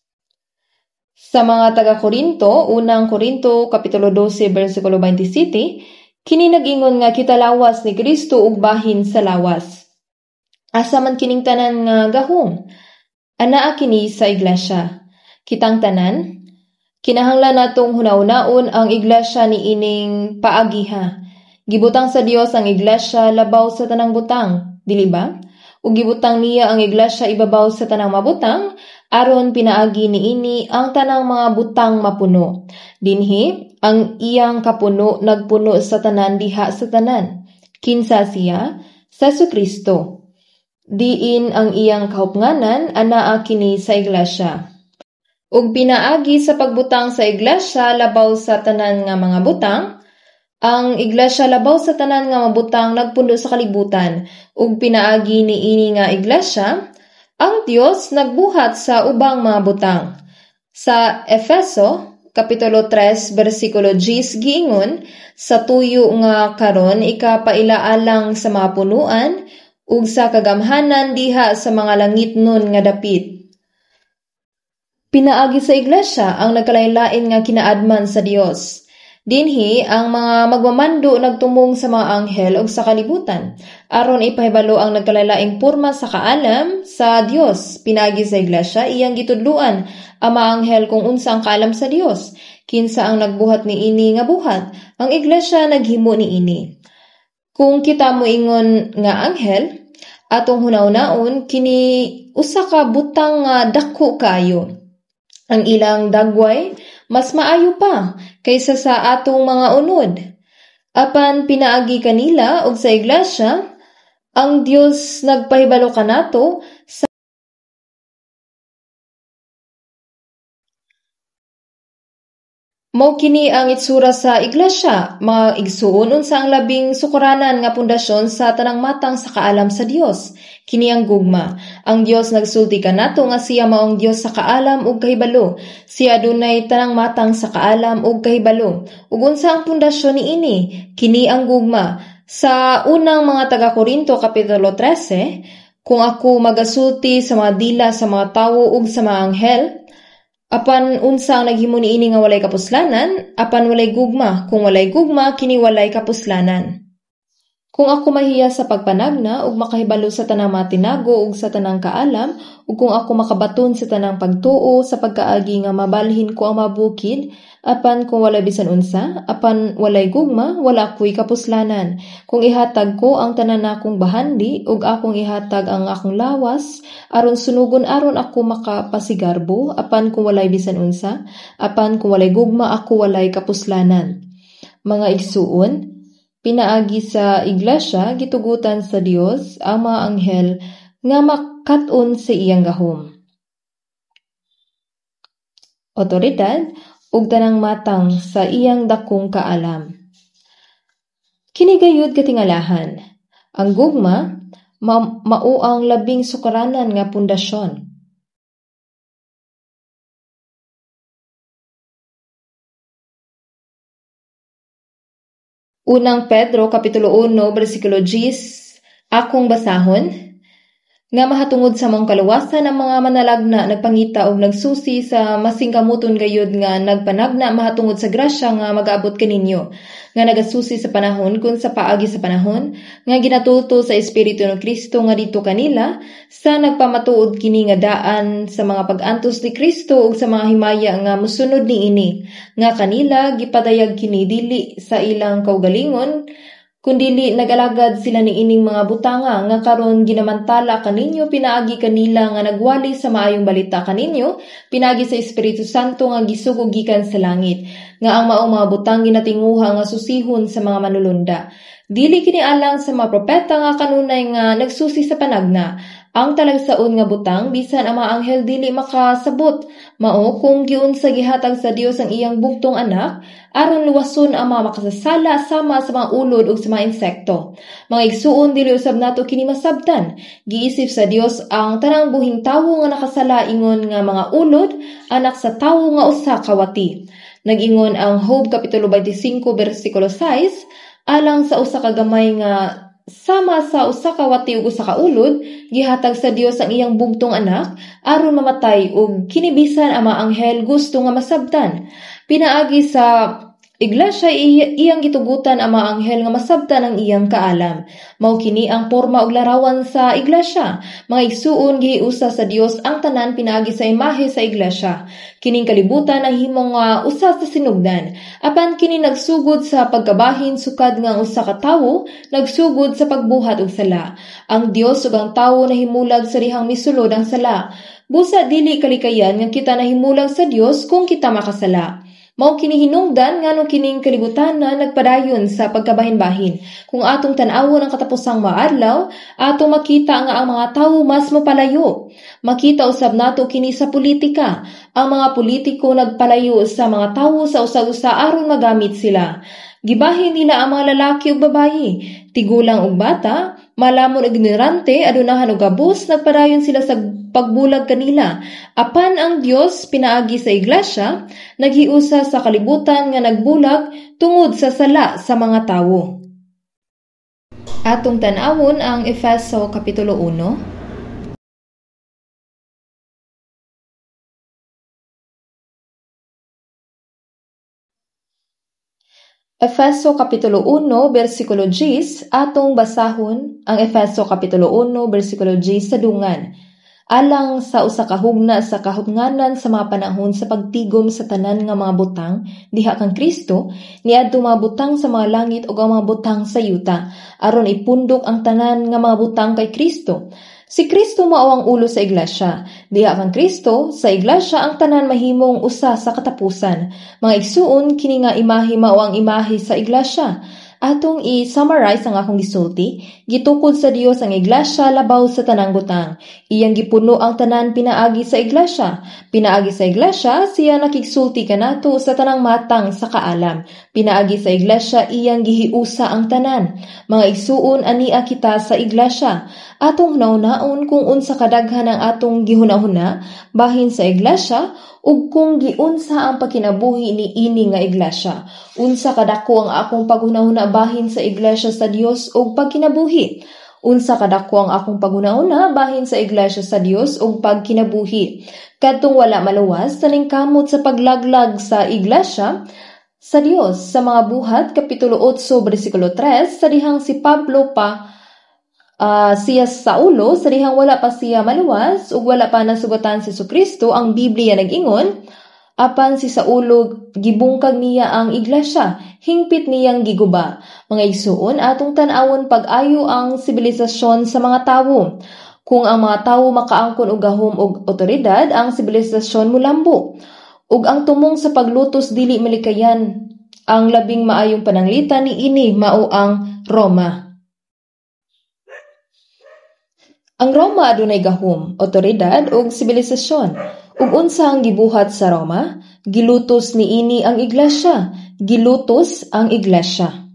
Sa mga taga-Korinto, unang Korinto, Kapitulo 12, versikulo 27, kini nag-ingon nga kita lawas ni Kristo ug bahin sa lawas. Asa man kining tanan nga gahom? Anaa kini sa iglesia. Kitang tanan, kinahanglan natong hunahunaon ang iglesia niining paagiha. Gibutang sa Dios ang iglesia labaw sa tanang butang, dili ba? Ug gibutang niya ang iglesia ibabaw sa tanang mabutang, aron pinaagi niini ang tanang mga butang mapuno. Dinhi, ang iyang kapuno nagpuno sa tanan diha sa tanan. Kinsa siya? Sa Jesucristo. Diin ang iyang kahupnganan anaa kini sa iglesia. Ug pinaagi sa pagbutang sa iglesia labaw sa tanan nga mga butang, ang iglesia labaw sa tanan nga mabutang nagpuno sa kalibutan. Ug pinaagi niini nga iglesia, ang Dios nagbuhat sa ubang mga butang. Sa Efeso, Kapitulo 3, versikulo 10, giingon, sa tuyo nga karon ikapailaalang sa mga punuan ug sa kagamhanan diha sa mga langitnon nga dapit. Pinaagi sa iglesia ang nagkalain-lain nga kinaadman sa Dios. Dinhi ang mga magmamando nagtumong sa mga anghel ug sa kalibutan aron ipahibalo ang nagkalalaing porma sa kaalam sa Dios. Pinaagi sa iglesia iyang gitudloan ang mga anghel kung unsa ang kaalam sa Dios. Kinsa ang nagbuhat niini nga buhat? Ang iglesia naghimo niini. Kung kita moingon nga anghel, atong hunahunaon kini usa ka butang nga dako kaayo. Ang ilang dagway mas maayo pa kaysa sa atong mga unod. Apan pinaagi kanila og sa iglesia, Ang Dios nagpahibalo kanato sa Mao kini ang itsura sa iglesia, mga igsuon, unsa ang labing sukuranan nga pundasyon sa tanang matang sa kaalam sa Dios. Kini ang gugma. Ang Dios nagsulti kanato nga siya mao ang Dios sa kaalam ug kahibalo. Siya adunay tanang matang sa kaalam ug kahibalo. Ug unsa ang pundasyon niini? Kini ang gugma. Sa unang mga taga-Korinto kapitulo 13, kung ako magasulti sa mga dila sa mga tawo ug sa mga anghel, apan unsa ang naghimo niini nga walay kapuslanan, apan walay gugma. Kung walay gugma, kini walay kapuslanan. Kung ako mahiya sa pagpanagna ug makahibalo sa tanang mga tinago ug sa tanang kaalam, ug kung ako makabaton sa tanang pagtuo sa pagkaagi nga mabalhin ko ang mga bukid, apan kung walay bisan unsa, apan walay gugma, wala ako'y kapuslanan. Kung ihatag ko ang tanan nakong bahandi ug akong ihatag ang akong lawas aron sunugon aron ako makapasigarbo, apan kung walay bisan unsa, apan kung walay gugma, ako walay kapuslanan. Mga igsuon, pinaagi sa iglesia gitugutan sa Dios ang mga anghel nga makat-on sa iyang gahom, otoridad ug tanang matang sa iyang dakong kaalam. Kini gayud katingalahan. Ang gugma mao ang labing sukaranan nga pundasyon. Unang Pedro kapitulo 1 bersikulo 10 akong basahon, nga mahatungod sa mong kaluwasan ang mga manalagna nagpangita og nagsusi sa masingkamuton gayud nga nagpanagna mahatungod sa grasya nga magaabot kaninyo, nga nagasusi sa panahon kun sa paagi sa panahon nga ginatulto sa Espiritu ni Kristo nga dito kanila sa nagpamatuod kini nga daan sa mga pag-antos ni Kristo ug sa mga himaya nga mosunod niini, nga kanila gipadayag kini dili sa ilang kaugalingon kundili nag-alagad sila niining mga butanga nga karon ginamantala kaninyo pinaagi kanila nga nagwali sa maayong balita kaninyo pinaagi sa Espiritu Santo nga gisugo gikan sa langit, nga ang maong mga butang ginatinguha nga susihon sa mga manulunda. Dili kini alang sa mga propeta nga kanunay nga nagsusi sa panagna. Ang talagsaon nga butang bisan ang mga anghel dili makasabot, mao kung giunsa gihatag sa Dios ang iyang bugtong anak aron luwason ang mga makasasala sama sa mga ulod ug sa mga insekto. Mga igsuon, dili usab nato kini masabtan. Giisip sa Dios ang tanang buhing tawo nga nakasala ingon nga mga ulod, anak sa tawo nga usa ka wati. Nag-ingon ang Job kapitulo 25 bersikulo 6, alang sa usa ka gamay nga sama sa usa ka wati ug usa ka ulod, gihatag sa Dios ang iyang bugtong anak aron mamatay ug kinibisan ang mga anghel gusto nga masabtan. Pinaagi sa iglesia iyang gitugutan ang mga anghel nga masabtan ang iyang kaalam. Mao kini ang porma ug larawan sa iglesia. Mga igsuon, gihiusa sa Dios ang tanan pinaagi sa imahe sa iglesia. Kining kalibutan ang himong usa sa sinugdan. Apan kini nagsugod sa pagkabahin sukad nga ang usa ka tawo nagsugod sa pagbuhat og sala. Ang Dios ug ang tawo nahimulag sa dihang misulod ang sala. Busa dili kalikayan nga kita nahimulag sa Dios kung kita makasala. Mao kini hinungdan nganong kining kalibutan na nagpadayon sa pagkabahin-bahin. Kung atong tan-awon ang katapusang maadlaw, atong makita nga ang mga tawo mas mopalayo. Makita usab nato kini sa politika. Ang mga politiko nagpalayo sa mga tawo sa usag-usa aron magamit sila. Gibahin nila ang mga lalaki ug babayi, tigulang ug bata, malamon ug ignorante, adunahan ug gabos, nagpadayon sila sa pagbulag kanila. Apan ang Dios pinaagi sa iglesia, naghiusa sa kalibutan nga nagbulag tungod sa sala sa mga tawo. Atong tan-awon ang Efeso kapitulo 1. Efeso Kapitulo 1, versikulo 10, atong basahon ang Efeso Kapitulo 1, versikulo 10 sa dungan. Alang sa usa ka hugna sa kahunganan sa mga panahon sa pagtigom sa tanan nga mga butang diha kang Kristo, niadto mga butang sa mga langit ug ang mga butang sa yuta, aron ipundok ang tanan nga mga butang kay Kristo. Si Kristo mao ang ulo sa iglesia. Diha kang Kristo, sa iglesia ang tanan mahimong usa sa katapusan. Mga igsuon, kini nga imahe mao ang imahe sa iglesia. Atong i-summarize ang akong gisulti, gitukod sa Dios ang iglesia labaw sa tanang butang. Iyang gipuno ang tanan pinaagi sa iglesia. Pinaagi sa iglesia, siya nakigsulti kanato sa tanang matang sa kaalam. Pinaagi sa iglesia, iyang gihiusa ang tanan. Mga igsuon, ania kita sa iglesia. Atong hunahunaon kung unsa kadaghan ang atong gihunahuna bahin sa iglesia ug kung giunsa ang pagkinabuhi niini nga iglesia. Unsa kadako ang akong paghunahuna bahin sa iglesia sa Dios ug pagkinabuhi? Unsa kadako ang akong paghunahuna bahin sa iglesia sa Dios ug pagkinabuhi? Kadtong wala maluwas, naningkamot sa paglaglag sa iglesia sa Dios. Sa mga Buhat kapitulo 8 bersikulo 3, sa dihang si Pablo pa siya Saulo, sa dihang wala pa siya maluwas ug wala pa nasugatan si Jesucristo, ang Biblia nag-ingon, apan si Saulo gibungkag niya ang iglesia, hingpit niyang giguba. Mga igsuon, atong tan-awon pag-ayo ang sibilisasyon sa mga tawo. Kung ang mga tawo makaangkon og gahom og otoridad, ang sibilisasyon mulambo. Ug ang tumong sa paglutos dili malikayan. Ang labing maayong pananglitan niini mao ang Roma. Ang Roma adunay gahom, otoridad ug sibilisasyon. Ug unsa ang gibuhat sa Roma? Gilutos niini ang iglesia. Gilutos ang iglesia.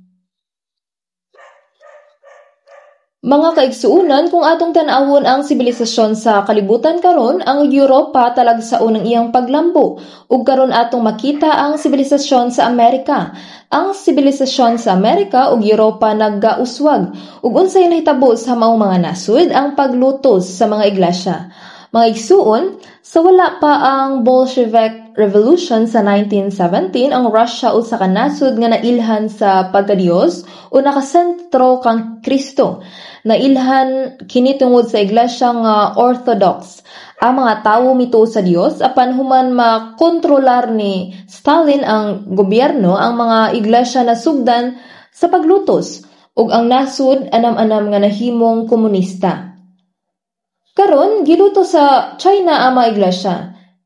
Mga kaigsuonan, kung atong tan-awon ang sibilisasyon sa kalibutan karon, ang Europa talagsaon ang iyang paglambo ug karon atong makita ang sibilisasyon sa Amerika. Ang sibilisasyon sa Amerika ug Europa naggauswag ug unsay nahitabo sa maong mga nasud? Ang paglutos sa mga iglesia. Mga igsuon, sa wala pa ang Bolshevik Revolution sa 1917, ang Russia usa ka nasud nga nailhan sa pagkadiyos o nakasentro kang Kristo. Nailhan kini tungod sa iglesia nga Orthodox. Ang mga tawo mituo sa Dios apan human makontrolar ni Stalin ang gobyerno, ang mga iglesia nasugdan sa paglutos ug ang nasud anam-anam nga nahimong komunista. Karon giluto sa China ang mga iglesia.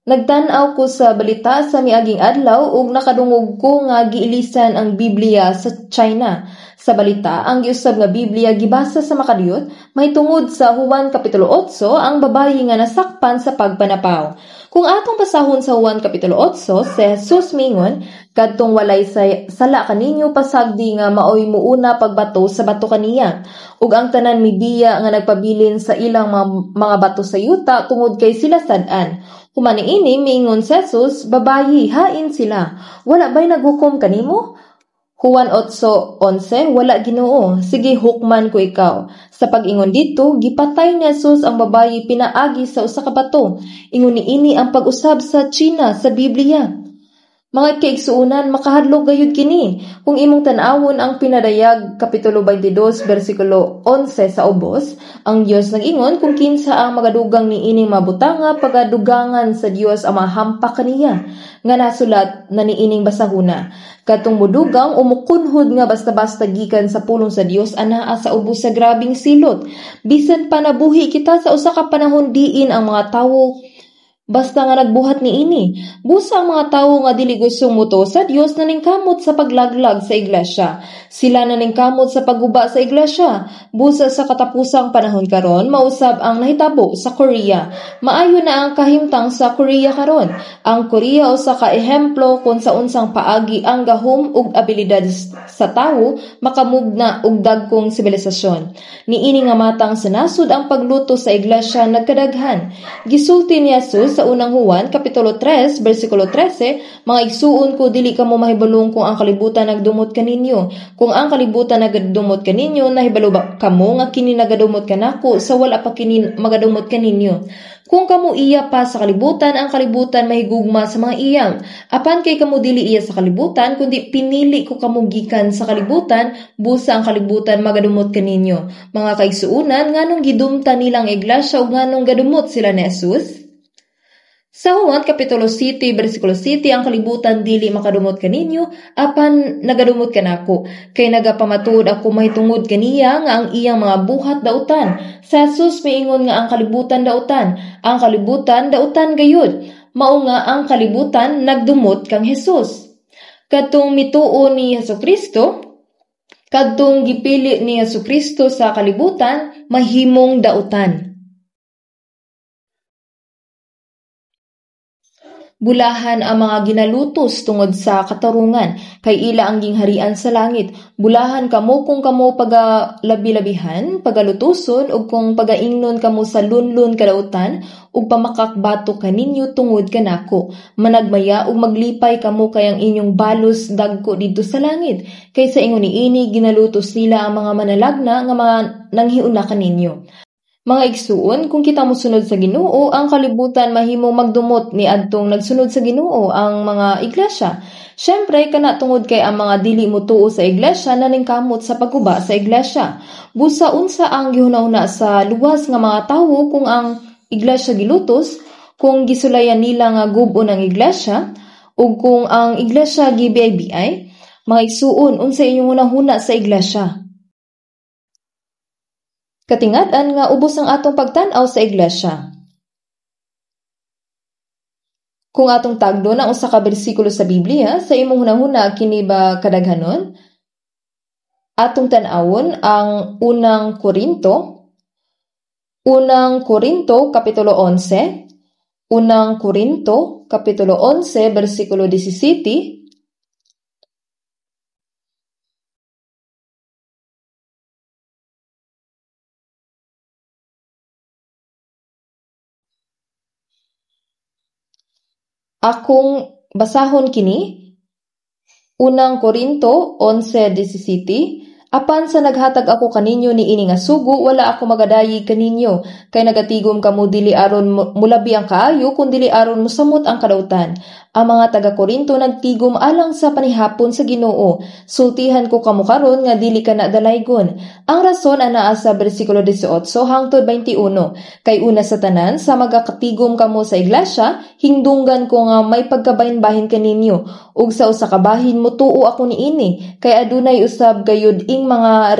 Nagtan-aw ko sa balita sa miaging adlaw ug nakadungog ko nga giilisan ang Biblia sa China. Sa balita, ang giusab nga Biblia gibasa sa makadiyot mahitungod sa Juan Kapitulo 8, ang babayi nga nasakpan sa pagpanapaw. Kung atong basahon sa Juan Kapitulo 8, si Jesus mingon, kadtong walay sala kaninyo pasagdi nga maoy muuna pagbato sa bato kaniya. Ug ang tanan mibiya nga nagpabilin sa ilang mga bato sa yuta tungod kay sila sad-an. Human niini miingon si Jesus, babayi, hain sila. Wala ba'y naghukom kanimo? Juan 8:11, wala Ginoo, sige hukman ko ikaw. Sa pag-ingon dito, gipatay ni Jesus ang babayi pinaagi sa usa ka bato. Ingon niini ang pag-usab sa China sa Biblia. Mga kaigsuonan, makahadlok gayud kini. Kung imong tan-awon ang Pinadayag Kapitulo 22 bersikulo 11 sa ubos, ang Dios nag-ingon kung kinsa ang magadugang niining mabutanga, pagadugangan sa Dios ang mahampak kaniya nga nasulat na niining basahuna. Katong mudugang o mukunhod nga basta-basta gikan sa pulong sa Dios anaa sa ubos sa grabing silot. Bisan pa nabuhi kita sa usa ka panahon diin ang mga tawo basta nga nagbuhat niini. Busa ang mga tawo nga dili gustong mutuo sa Dios naningkamot sa paglaglag sa iglesia. Sila naningkamot sa pagguba sa iglesia. Busa sa katapusang panahon karon, mausab ang nahitabo sa Korea. Maayo na ang kahimtang sa Korea karon. Ang Korea usa ka ehemplo kung sa unsang paagi ang gahom ug abilidad sa tawo makamugna og dagkong sibilisasyon. Niini nga matang sa nasud ang pagluto sa iglesia nagkadaghan. Gisulti ni Jesus sa unang Juan Kapitulo 3 bersikulo 13, mga igsuon ko, dili kamo mahibalong kung ang kalibutan nagdumot kaninyo. Kung ang kalibutan nagadumot kaninyo, nahibalo ba kamo nga kini nagadumot kanako sa wala pa kini magadumot kaninyo? Kung kamo iya pa sa kalibutan, ang kalibutan mahigugma sa mga iyang. Apan kay kamo dili iya sa kalibutan, kundi pinili ko kamo gikan sa kalibutan, busa ang kalibutan magadumot kaninyo. Mga kaigsuonan, nganong gidumta nilang iglesia ug nganong gadumot sila ni Jesus? Sa Juan Kapitulo 7, bersikulo 7, ang kalibutan dili makadumot kaninyo, apan nagadumot kanako. Kay nagapamatuod ako mahitungod kaniya nga ang iyang mga buhat dautan. Sa Jesus miingon nga ang kalibutan dautan. Ang kalibutan dautan gayud. Mao nga ang kalibutan nagdumot kang Jesus. Kadtong mituo ni Hesukristo, Kadtong gipili ni Hesukristo sa kalibutan mahimong dautan. Bulahan ang mga ginalutos tungod sa katarungan, kay ila ang gingharian sa langit. Bulahan kamo kung kamo pagalabi-labihan, pagalutuson, ug kung pagaingnon kamo sa lunlun kadautan, ug pamakakbatok kaninyo tungod kanako. Managmaya ug maglipay kamo kay ang inyong balos dagko didto sa langit. Kay sa ingon niini ginalutos nila ang mga manalagna nga mga nanghiuna kaninyo. Mga igsuon, kung kita mosunod sa Ginoo, ang kalibutan mahimong magdumot niadtong nagsunod sa Ginoo ang mga iglesia. Syempre, kana tungod kay ang mga dili motuo sa iglesia naningkamot sa pagguba sa iglesia. Busa unsa ang gihuna-huna sa luwas nga mga tawo kung ang iglesia gilutos, kung gisulayan nila nga gub-on ang iglesia, ug kung ang iglesia gibiay-biay? Mga igsuon, unsa inyong hunahuna sa iglesia? Katingad-an nga ubos ang atong pagtan-aw sa iglesia. Kung atong tagdon ang usa ka bersikulo sa Biblia, sa imong hunahuna kini ba kadaghanon? Atong tan-awon ang Unang Korinto, Unang Korinto kapitulo 11, Unang Korinto kapitulo 11 bersikulo 17. Akong basahon kini, Unang Korinto 11:17, apan sa naghatag ako kaninyo niini nga sugo, wala ako magadayig kaninyo, kay nagatigom kamo dili aron mulabi ang kaayo, kun dili aron mosamot ang kadautan. Ang mga taga-Korinto nagtigom alang sa panihapon sa Ginoo. Sultihan ko kamo karon nga dili kana dalaygon. Ang rason anaa sa bersikulo 18 hangtod 21, kay una sa tanan sa magakatigom kamo sa iglesia, hingdunggan ko nga may pagkabahin-bahin kaninyo, ug sa usa ka bahin motuo ako niini, kay adunay usab gayud ing mga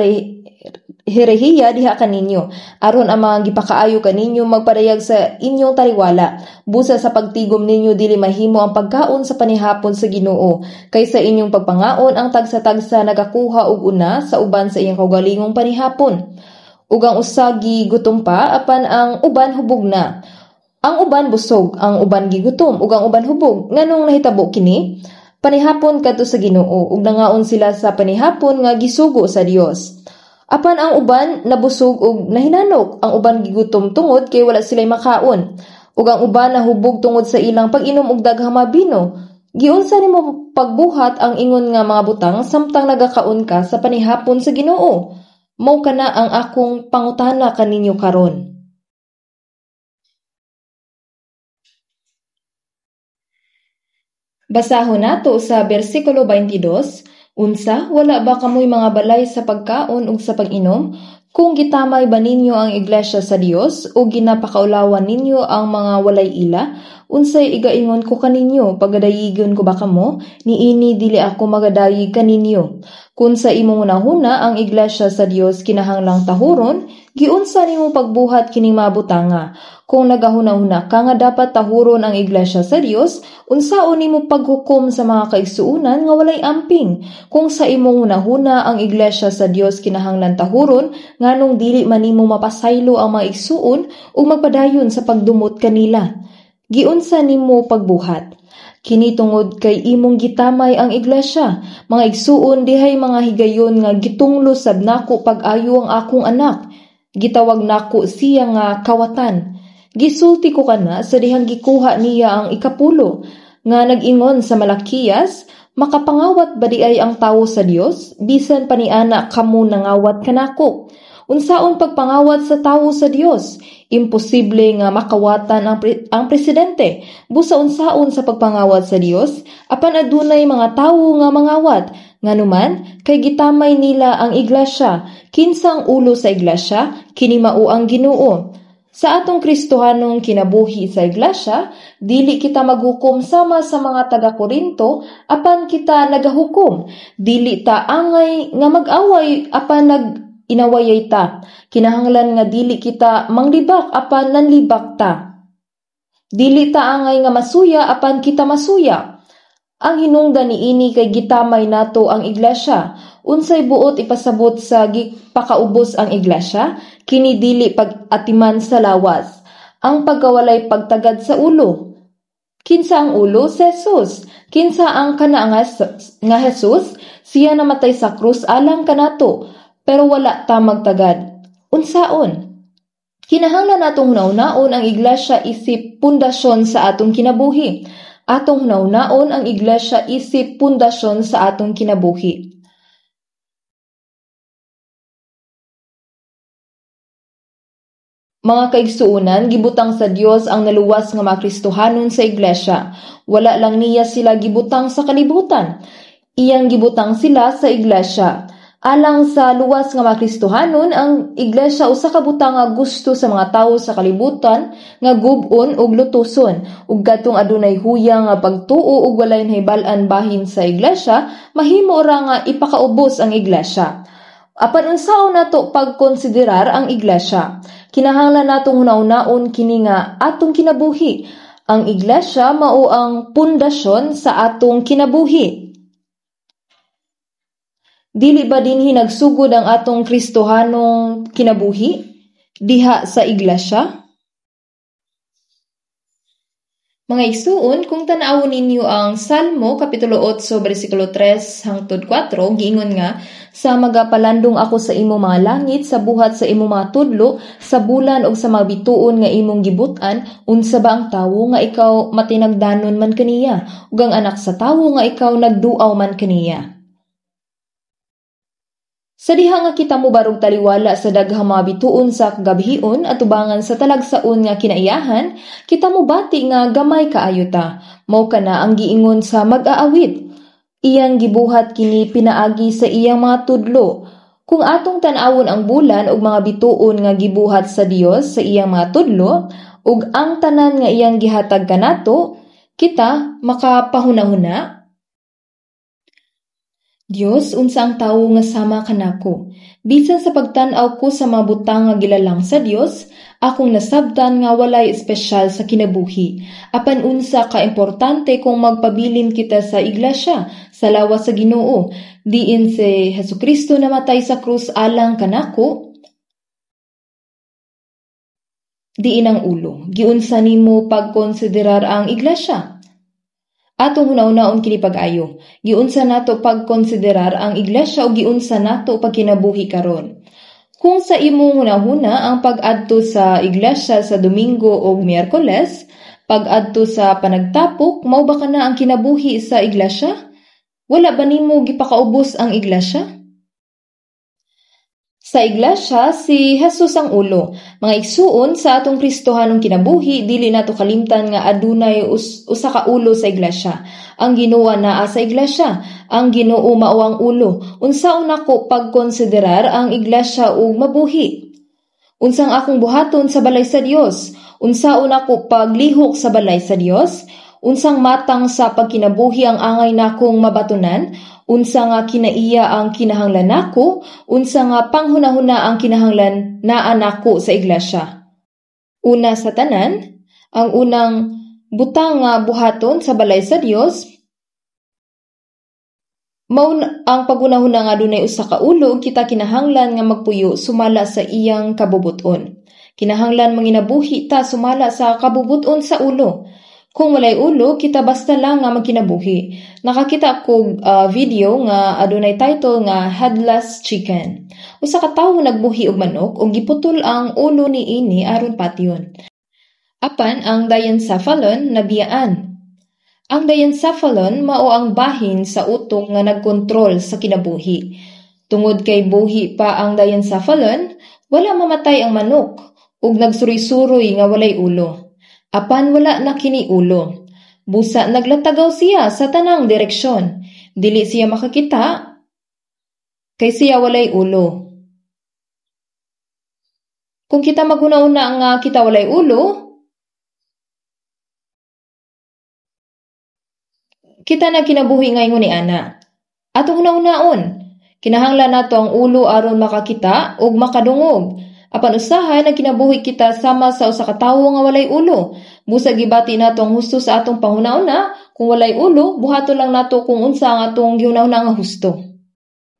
herehiya diha kaninyo, aron ang mga gipakaayo kaninyo magpadayag sa inyong taliwala. Busa sa pagtigom ninyo dili mahimo ang pagkaon sa panihapon sa Ginoo, kay sa inyong pagpangaon ang tagsa-tagsa nagakuha og una sa uban sa iyang kaugalingong panihapon. Ug ang usa gigutom pa, apan ang uban hubog na. Ang uban busog, ang uban gigutom, ug ang uban hubog. Nganong nahitabo kini? Panihapon kadto sa Ginoo, ug nangaon sila sa panihapon nga gisugo sa Dios. Apan ang uban nabusog ug nahinanok, ang uban gigutom tungod kay wala sila'y makaon, ug ang uban nahubog tungod sa ilang pag-inom og daghang mga bino. Giunsa nimo pagbuhat ang ingon nga mga butang samtang nagakaon ka sa panihapon sa Ginoo? Mao kana ang akong pangutana kaninyo karon. Basahon nato sa bersikulo 22, unsa, wala ba kamoy mga balay sa pagkaon ug sa pag-inom? Kung gitamay ba ninyo ang iglesia sa Dios o ginapakaulawan ninyo ang mga walay ila, unsay igaingon ko kaninyo, pagadayigon ko ba kamo? Niini dili ako magadayig kaninyo. Kung sa imong hunahuna ang iglesia sa Dios kinahanglang tahuron, giunsa nimo pagbuhat kining mga butanga? Kung nagahuna-huna ka nga dapat tahuron ang iglesia sa Dios, unsaon nimo paghukom sa mga kaigsuonan nga walay amping? Kung sa imong hunahuna ang iglesia sa Dios kinahanglan tahuron, nganong dili man nimo mapasaylo ang mga igsuon ug magpadayon sa pagdumot kanila? Giunsa nimo pagbuhat? Kini tungod kay imong gitamay ang iglesia. Mga igsuon, dihay mga higayon nga gitunglo sab nako pag-ayo ang akong anak. Gitawag nako siya nga kawatan. Gisulti ko kana sa dihang gikuha niya ang ikapulo, nga nag-ingon sa Malakiyas, makapangawat ba di ay ang tawo sa Dios? Bisan paniana kamo nangawat kanako. Unsaon pagpangawat sa tawo sa Dios? Imposible nga makawatan ang presidente. Busa unsaon sa pagpangawat sa Dios? Apan adunay mga tawo nga mangawat. Nganuman, kay gitamay nila ang iglesia. Kinsa ang ulo sa iglesia? Kini mao ang Ginoo. Sa atong Kristohanong kinabuhi sa iglesia, dili kita maghukom sama sa mga taga-Korinto, apan kita nagahukom. Dili ta angay nga mag-away, apan nag-inawayay ta. Kinahanglan nga dili kita manglibak, apan nanlibak ta. Dili ta angay nga masuya, apan kita masuya. Ang hinungdan niini kay gitamay nato ang iglesia. Unsay buot ipasabot sa gipakaubos ang iglesia? Kini dili pag-atiman sa lawas. Ang pagkawalay pagtagad sa ulo. Kinsa ang ulo? Si Jesus. Kinsa ang kana nga Jesus? Siya namatay sa krus alang kanato, pero wala ta magtagad. Unsaon? Kinahanglan natong hunahunaon ang iglesia isip pundasyon sa atong kinabuhi. Atong hunahunaon ang iglesia isip pundasyon sa atong kinabuhi. Mga kaigsuonan, gibutang sa Dios ang naluwas nga mga Kristohanon sa iglesia. Wala lang niya sila gibutang sa kalibutan. Iyang gibutang sila sa iglesia. Alang sa luwas nga mga Kristohanon, ang iglesia usa ka butang nga gusto sa mga tawo sa kalibutan nga gub-on ug lutuson. Ug kadtong adunay huyang nga pagtuo ug walay nahibal-an bahin sa iglesia, mahimo ra nga ipakaubos ang iglesia. Apan unsaon nato pagkonsiderar ang iglesia? Kinahanglan natong hunahunaon kini nga atong kinabuhi. Ang iglesia mao ang pundasyon sa atong kinabuhi. Dili ba dinhi nagsugod ang atong Kristohanong kinabuhi? Diha sa iglesia? Mga igsuon, kung tan-awon ninyo ang Salmo Kapitulo 8, versikulo 3 hangtod 4, giingon nga, sa magapalandong ako sa imong mga langit, sa buhat sa imong mga tudlo, sa bulan ug sa mga bituon nga imong gibut-an, unsa ba ang tawo nga ikaw matinagdanon man kaniya, ug ang anak sa tawo nga ikaw nagduaw man kaniya? Sa diha nga kita mobarog taliwala sa daghang mga bituon sa kagabhion atubangan sa talagsaon nga kinaiyahan, kita mobati nga gamay kaayo ta. Mao kana ang giingon sa mag-aawit. Iyang gibuhat kini pinaagi sa iyang mga tudlo. Kung atong tan-awon ang bulan ug mga bituon nga gibuhat sa Dios sa iyang mga tudlo ug ang tanan nga iyang gihatag kanato, kita makapahunahuna. Dios, unsa ang tawo nga sama kanako? Bisan sa pagtan-aw ko sa mga butang nga gilalang sa Dios, akong nasabtan nga walay espesyal sa kinabuhi. Apan unsa ka importante kung magpabilin kita sa iglesia, sa lawas sa Ginoo, diin si Hesukristo namatay sa krus alang kanako? Diin ang ulo. Giunsa nimo pagkonsiderar ang iglesia? Atong hunahunaon kini pag-ayo. Giunsa nato pagkonsiderar ang iglesia o giunsa nato pagkinabuhi karon. Kung sa imong hunahuna ang pag-adto sa iglesia sa Domingo o Miyerkules, pag-adto sa panagtapok, mao ba kana ang kinabuhi sa iglesia? Wala ba nimo gipakaubos ang iglesia? Sa iglesia, si Jesus ang ulo. Mga igsuon, sa atong Kristohanong kinabuhi, dili nato kalimtan nga adunay usa ka ulo sa iglesia. Ang Ginoo naa sa iglesia. Ang Ginoo mao ang ulo. Unsaon nako pagkonsiderar ang iglesia ug mabuhi? Unsang akong buhaton sa balay sa Dios? Unsaon nako paglihok sa balay sa Dios? Unsang matang sa pagkinabuhi ang angay nakong mabatunan? Unsa nga kinaiya ang kinahanglan nako? Unsa nga panghunahuna ang kinahanglan naa nako sa iglesia? Una sa tanan, ang unang butang nga buhaton sa balay sa Dios mao ang paghunahuna nga adunay usa ka ulo ug kita kinahanglan nga magpuyo sumala sa iyang kabubut-on. Kinahanglan manginabuhi ta sumala sa kabubut-on sa ulo. Kung walay ulo, kita basta lang nga magkinabuhi. Nakakita kog video nga adunay title nga Headless Chicken. Usa ka tawo nagbuhi og manok ug giputol ang ulo niini aron patyon. Apan ang diencephalon nabiyaan. Ang diencephalon mao ang bahin sa utok nga nagkontrol sa kinabuhi. Tungod kay buhi pa ang diencephalon, wala mamatay ang manok ug nagsuroy-suroy nga walay ulo. Apan wala na kini ulo. Busa naglatagaw siya sa tanang direksyon. Dili siya makakita kay siya walay ulo. Kung kita maghuna-huna nga kita walay ulo, kita na kinabuhi nga ingon ni ana. Atong huna-hunaon, kinahanglan nato ang ulo aron makakita ug makadungog. Apan usahay nagkinabuhi kita sama sa usa ka tawo nga walay ulo. Busa gibati nato ang husto sa atong panghuna-una, kung walay ulo, buhaton lang nato kung unsa ang atong gihuna-huna nga husto.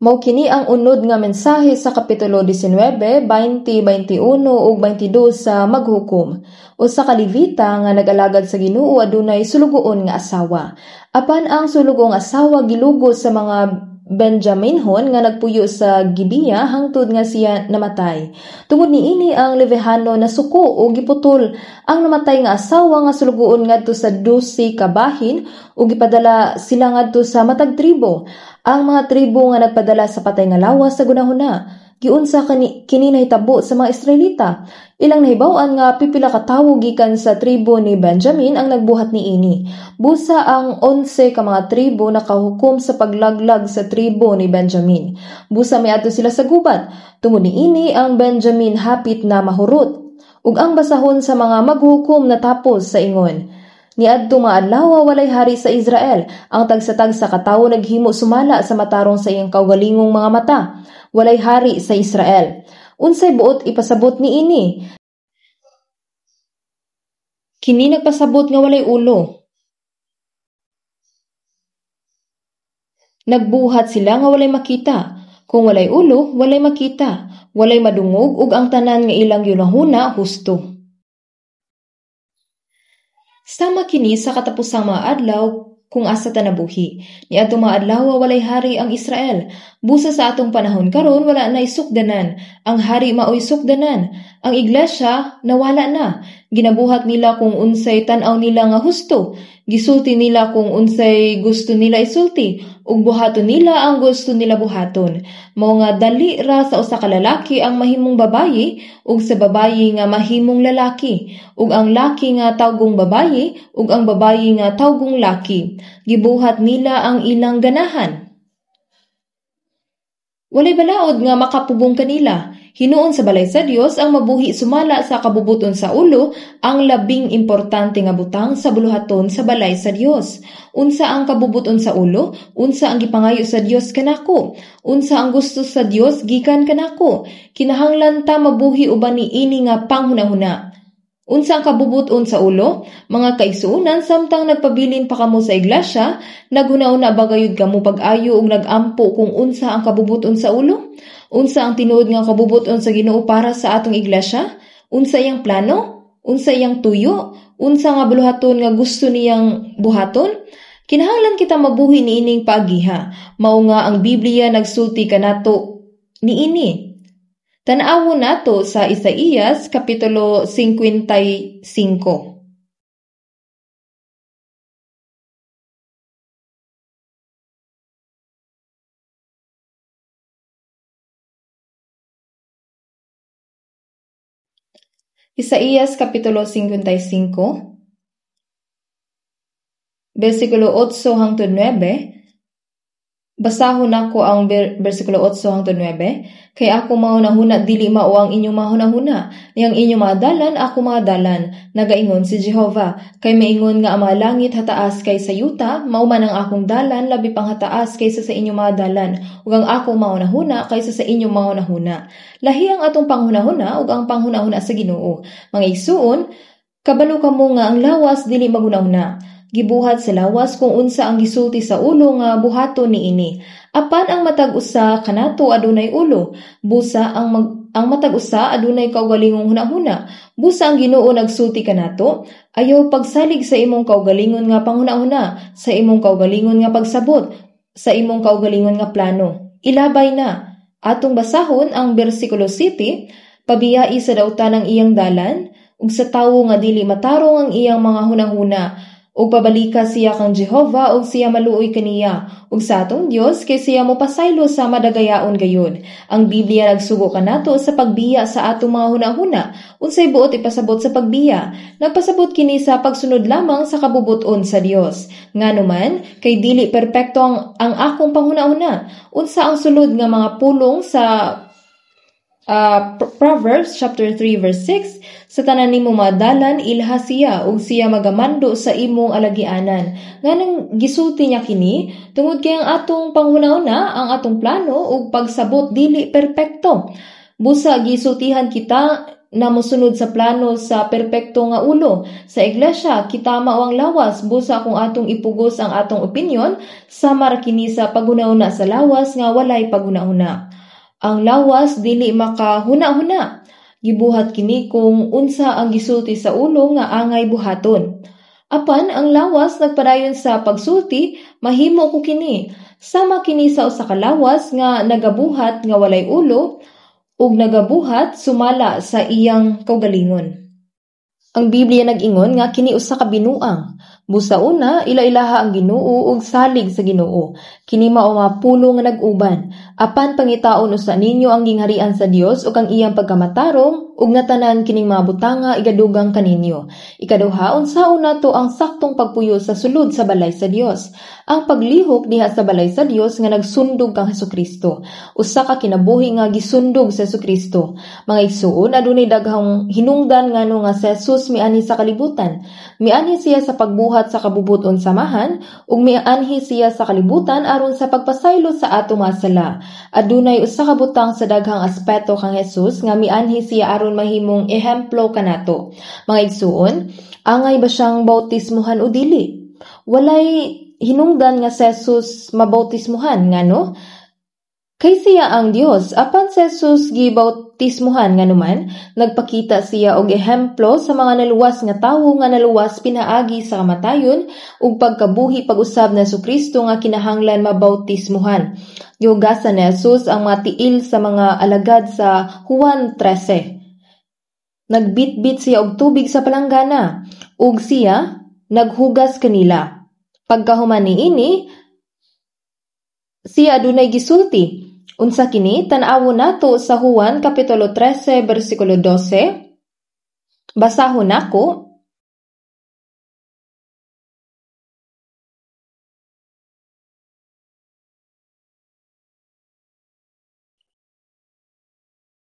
Mao kini ang unod nga mensahe sa Kapitulo 19, 20, 21 ug 22 sa maghukom. Usa ka Levita nga nag-alagad sa Ginoo adunay sulugoon nga asawa. Apan ang sulugoong asawa gilugos sa mga Benjaminhon nga nagpuyo sa Gibeah hangtod nga siya namatay. Tungod niini ang Levihano nasuko o giputol ang namatay nga asawa nga sulugoon ngadto sa 12 ka bahin ug gipadala sila ngadto sa matag tribo. Ang mga tribo nga nagpadala sa patay nga lawas sa gunahuna. Giunsa kini nahitabo sa mga Israelita. Ilang nahibaw-an nga pipila ka tawo gikan sa tribo ni Benjamin ang nagbuhat niini. Busa ang 11 ka mga tribo nakahukom sa paglaglag sa tribo ni Benjamin. Busa miadto sila sa gubat. Tungod niini ang Benjamin hapit na mahurot. Ug ang basahon sa mga maghukom natapos sa ingon. Niadto mga adlaw walay hari sa Israel. Ang tagsa-tagsa ka tawo naghimo sumala sa matarong sa iyang kaugalingong mga mata. Walay hari sa Israel. Unsay buot ipasabot niini? Kini nagpasabot nga walay ulo. Nagbuhat sila nga walay makita. Kung walay ulo, walay makita. Walay madungog ug ang tanan nga ilang gihunahuna husto. Sama kini sa katapusang mga adlaw kung asa ta nabuhi. Niadtong mga adlaw walay hari ang Israel. Busa sa atong panahon karon wala na isukdanan. Ang hari maoy sukdanan. Ang iglesia nawala na. Ginabuhat nila kung unsay tan-aw nila nga husto. Gisulti nila kung unsay gusto nila isulti ug buhaton nila ang gusto nila buhaton. Mao nga dali ra sa usa ka lalaki ang mahimong babayi ug sa babayi nga mahimong lalaki, ug ang laki nga tawgong babayi ug ang babayi nga tawgong laki. Gibuhat nila ang ilang ganahan. Walay balaod nga makapugong kanila. Hinuon sa balay sa Dios ang mabuhi sumala sa kabubuton sa ulo ang labing importante nga butang sa buluhaton sa balay sa Dios. Unsa ang kabubuton sa ulo? Unsa ang gipangayo sa Dios kanako? Unsa ang gusto sa Dios gikan kanako? Kinahanglan ta mabuhi uban niini nga panghunahuna. Unsa ang kabubuton sa ulo? Mga kaigsuonan, samtang nagpabilin pa kamo sa iglesia, naghuna-huna ba gayud kamo pag-ayo ug nag-ampo kung unsa ang kabubuton sa ulo? Unsa ang tinuod nga kabubuton sa Ginoo para sa atong iglesia? Unsa iyang plano? Unsa iyang tuyo? Unsa nga buluhaton nga gusto niyang buhaton? Kinahanglan kita mabuhi niining paagiha. Mao nga ang Biblia nagsulti kanato niini. Tan-awon nato sa Isaías Kapitulo 55. Isaías Kapitulo 55, versikulo 8 hangtod 9. Basahon nako ang versikulo 8 hangtod 9. Kay ako mahunahuna dili mao ang inyong mahunahuna, ni ang inyong mga dalan ako mga dalan, nagaingon si Jehova. Kay maingon nga ang mga langit hataas kaysa yuta, mao man ang akong dalan labi pang hataas kaysa sa inyong mga dalan, ug ang akong mahunahuna kaysa sa inyong mahunahuna. Lahi ang atong panghunahuna ug ang panghunahuna sa Ginoo. Mga igsuon, kabalo kamo nga ang lawas dili maghunahuna. Gibuhat sa lawas kung unsa ang gisulti sa ulo nga buhaton niini. Apan ang matag usa kanato adunay ulo, busa ang matag usa adunay kaugalingong hunahuna. Busa ang Ginoo nagsulti kanato, ayaw pagsalig sa imong kaugalingon nga panghunahuna, sa imong kaugalingon nga pagsabot, sa imong kaugalingon nga plano. Ilabay na. Atong basahon ang bersikulo 7, pabiyai sa dautan ang iyang dalan, ug sa tawo nga dili matarong ang iyang mga hunahuna. Ug pabalika siya kang Jehova ug siya maluoy kaniya, ug sa atong Dios kay siya mopasaylo sa madagayaon gayon. Ang Biblia nagsugo kanato sa pagbiya sa atong mga hunahuna. Unsay buot ipasabot sa pagbiya? Nagpasabot kini sa pagsunod lamang sa kabubuton sa Dios. Nganuman kay dili perpekto ang akong panghunahuna. Unsa ang sulod nga mga pulong sa Proverbs chapter 3 verse 6, sa tanan nimo madalan ilha siya ug siya magamando sa imong alagianan. Nganong gisulti niya kini? Tungod kay ang atong panghunahuna, ang atong plano ug pagsabot dili perpekto. Busa gisultihan kita na mosunod sa plano sa perpekto nga ulo. Sa iglesia, kita mao ang lawas, busa kung atong ipugos ang atong opinyon, sama ra kini sa paghuna-huna sa lawas nga walay paghuna-huna. Ang lawas dili makahuna-huna. Gibuhat kini kung unsa ang gisulti sa ulo nga angay buhaton. Apan ang lawas nagpadayon sa pagsulti, mahimo ko kini. Sama kini sa usa ka lawas nga nagabuhat nga walay ulo ug nagabuhat sumala sa iyang kaugalingon. Ang Biblia nag-ingon nga kini usa ka binuang. Busa una, ila-ilaha ang Ginoo ug salig sa Ginoo. Kini mao mga pulo nga nag-uban. Apan pangitaon usa ninyo ang gingharian sa Dios ug ang iyang pagkamatarong ug natanan kining mga butanga igadugang kaninyo. Ikaduha, unsaon nato ang saktong pagpuyo sa sulod sa balay sa Dios. Ang paglihok diha sa balay sa Dios nga nagsundog kang Hesukristo. Usa ka kinabuhi nga gisundog sa Hesukristo. Mga igsuon, adunay daghang hinungdan ngano nga si Jesus mianhi sa kalibutan. Mianhi siya sa pagbuhat sa kabubuton samahan ug mianhi siya sa kalibutan aron sa pagpasaylo sa atong mga sala. Adunay usa ka butang sa daghang aspeto kang Jesus nga mianhi siya aron mahimong ehemplo kanato. Mga igsuon, angay ba siyang bautismuhan o dili? Walay hinungdan nga si Jesus mabautismuhan ngano? Kay siya ang Dios, apan si Jesus gibautismuhan nganuman, nagpakita siya og ehemplo sa mga naluwas nga tawo nga naluwas pinaagi sa kamatayon ug pagkabuhi pag-usab ni Hesukristo nga kinahanglan mabautismuhan. Gihugasan ni Jesus ang mga tiil sa mga alagad sa Juan 13. Nagbitbit siya og tubig sa palanggana ug siya naghugas kanila. Pagkahuman niini, siya adunay gisulti. Unsa kini? Tan-awon nato sa Juan kapitulo 13 bersikulo 12. Basahon nako.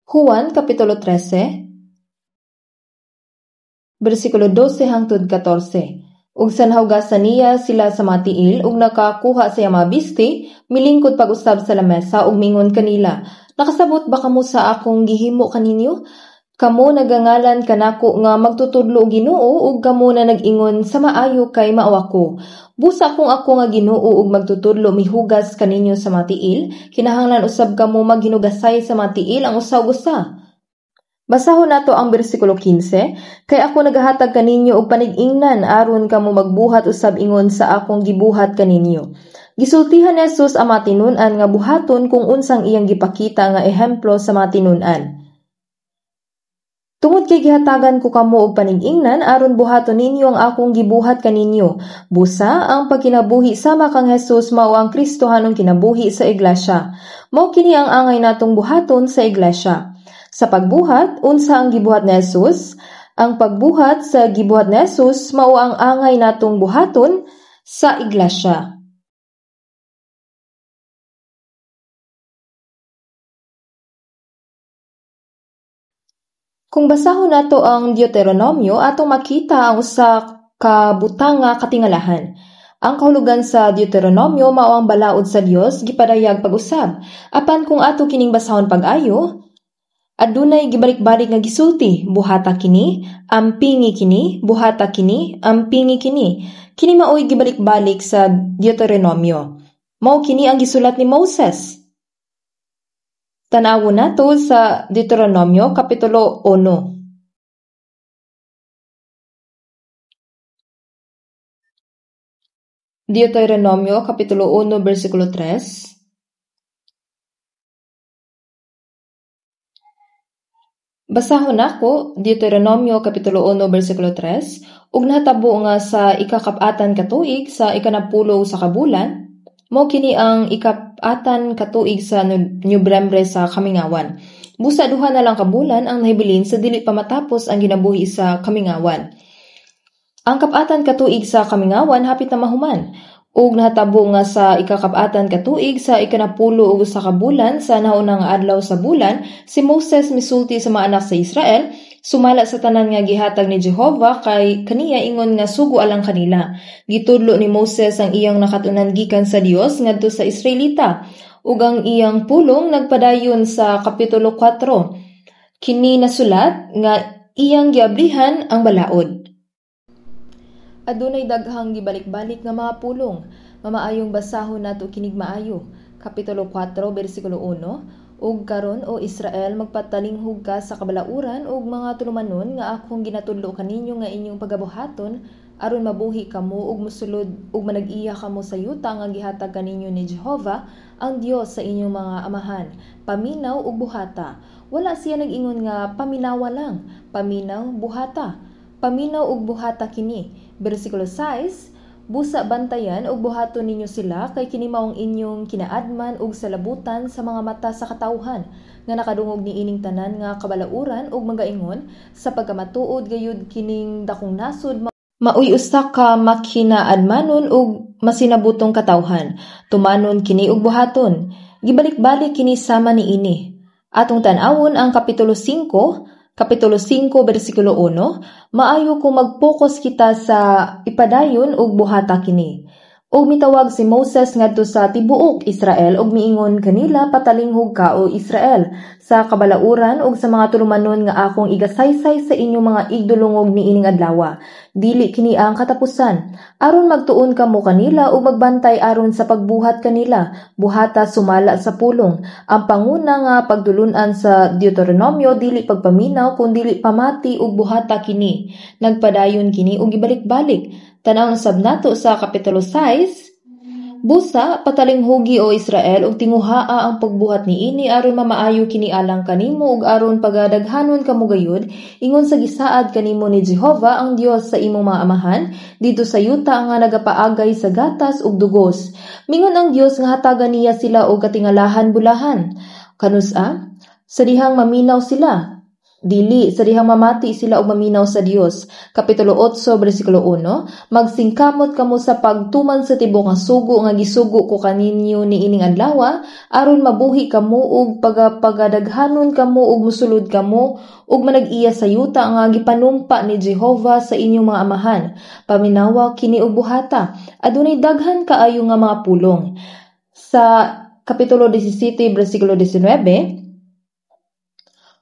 Juan kapitulo 13 bersikulo 12 hangtod 14. Ug sa nahugasan niya sila sa mga tiil ug nakakuha siya mga biste, milingkod pag-usab sa lamesa ug mingon kanila, "Nakasabot ba kamo sa akong gihimo kaninyo? Kamo nagangalan kanako nga magtutudlo og Ginoo ug kamo na nag-ingon sa maayo kay mao ako. Busa kung ako nga Ginoo ug magtutudlo mihugas kaninyo sa mga tiil, kinahanglan usab kamo maghinugasay sa mga tiil ang usa ug usa." Basahon nato ang bersikulo 15, "Kay ako nagahatag kaninyo og panig-ingnan aron kamo magbuhat usab ingon sa akong gibuhat kaninyo." Gisultihan ni Jesus ang mga tinun-an nga buhaton kung unsang iyang gipakita nga ehemplo sa mga tinun-an. Tungod kay gihatagan ko kamo og panig-ingnan aron buhaton ninyo ang akong gibuhat kaninyo. Busa ang pagkinabuhi sama kang Jesus mao ang Kristohanong kinabuhi sa iglesia. Mao kini ang angay natong buhaton sa iglesia. Sa pagbuhat, unsa ang gibuhat ni Jesus? Ang pagbuhat sa gibuhat ni Jesus mao ang angay natong buhaton sa iglesia. Kung basahon nato ang Deuteronomio, atong makita ang usa ka butang nga katingalahan. Ang kahulugan sa Deuteronomio mao ang balaod sa Dios gipadayag pag-usab. Apan kung ato kining basahon pag-ayo, adunay gibalik-balik nga gisulti, buhata kini, ampingi kini, buhata kini, ampingi kini. Kini maoy gibalik-balik sa Deuteronomio. Mao kini ang gisulat ni Moses. Tan-awon nato sa Deuteronomio kapitulo 1. Deuteronomio kapitulo 1 bersikulo 3. Basahon nako Deuteronomio kapitulo 1 bersikulo 3, ug nahatabo nga sa ikakap-atan ka tuig sa ikanapulo sa kabulan, mao kini ang ikap-atan ka tuig sa Nobyembre sa kamingawan. Busa duha na lang ka bulan ang nahibilin sa dili pa matapos ang ginabuhi sa kamingawan. Ang kap-atan ka tuig sa kamingawan hapit na mahuman. Ug nahatabo nga sa ikakap-atan ka tuig sa ikanapulo ug usa ka bulan sa naunang adlaw sa bulan, si Moses misulti sa mga anak sa Israel, sumala sa tanan nga gihatag ni Jehova kay kaniya ingon nga sugo alang kanila. Gitudlo ni Moses ang iyang nakatunan gikan sa Dios ngadto sa Israelita, ug ang iyang pulong nagpadayon sa kapitulo 4. Kini nasulat nga iyang giablihan ang balaod. Adunay daghang gibalik-balik nga mga pulong. Mamaayong basahon nato kinig maayo. Kapitulo 4, bersikulo 1. Ug karon, o Israel, magpatalinghug ka sa kabalauran ug mga tulumanon nga akong ginatudlo kaninyo nga inyong pagabuhaton aron mabuhi kamo ug mosulod ug manag-iya kamo sa yuta nga gihatag kaninyo ni Jehova ang Dios sa inyong mga amahan. Paminaw ug buhata. Wala siya nag-ingon nga paminawa lang. Paminaw, buhata. Paminaw ug buhata kini. Bersikulo 6. Busa bantayan ug buhaton ninyo sila kay kini mao ang inyong kinaadman ug salabutan sa mga mata sa katawhan nga nakadungog niining tanan nga kabalauran ug magaingon sa pagkamatuod gayud kining dakong nasod maoy usa ka makinaadmanon ug masinabutong katawhan. Tumanon kini ug buhaton. Gibalik-balik kini sama niini. Atong tan-awon ang Kapitulo 5, Kapitulo 5, bersikulo 1, maayo kung mag-focus kita sa ipadayon ug buhata kini. Ug mitawag si Moses ngadto sa tibuok Israel ug miingon kanila, "Patalinghug ka, o Israel, sa kabalauran ug sa mga tulumanon nga akong igasaysay sa inyong mga igdulungog niining adlawa. Dili kini ang katapusan. Aron magtuon kamo kanila ug magbantay aron sa pagbuhat kanila, buhata sumala sa pulong." Ang panguna nga pagtulun-an sa Deuteronomio dili pagpaminaw kun dili pamati ug buhata kini. Nagpadayon kini ug gibalik-balik. Tan-awon sab nato sa Kapitulo 6. Busa, patalinghugi, o Israel, ug tinguhaa ang pagbuhat niini aron mamaayo kini alang kanimo ug aron pagadaghanon kamo gayud ingon sa gisaad kanimo ni Jehova ang Dios sa imong mga amahan didto sa yuta nga nagapaagay sa gatas ug dugos. Mingon ang Dios nga hatagan niya sila og katingalahan bulahan. Kanus-a? Sa dihang maminaw sila? Dili, sa dihang mamati sila og maminaw sa Dios. Kapitulo 8, bersikulo 1, Magsingkamot kamo sa pagtuman sa tibuok nga sugo nga gisugo ko kaninyo niining adlaw aron mabuhi kamo ug pagapagadaghanon kamo ug mosulod kamo ug manag-iya sa yuta nga gipanumpa ni Jehova sa inyong mga amahan. Paminawa kini og buhata. Adunay daghan kaayo nga mga pulong. Sa Kapitulo 17, bersikulo 19,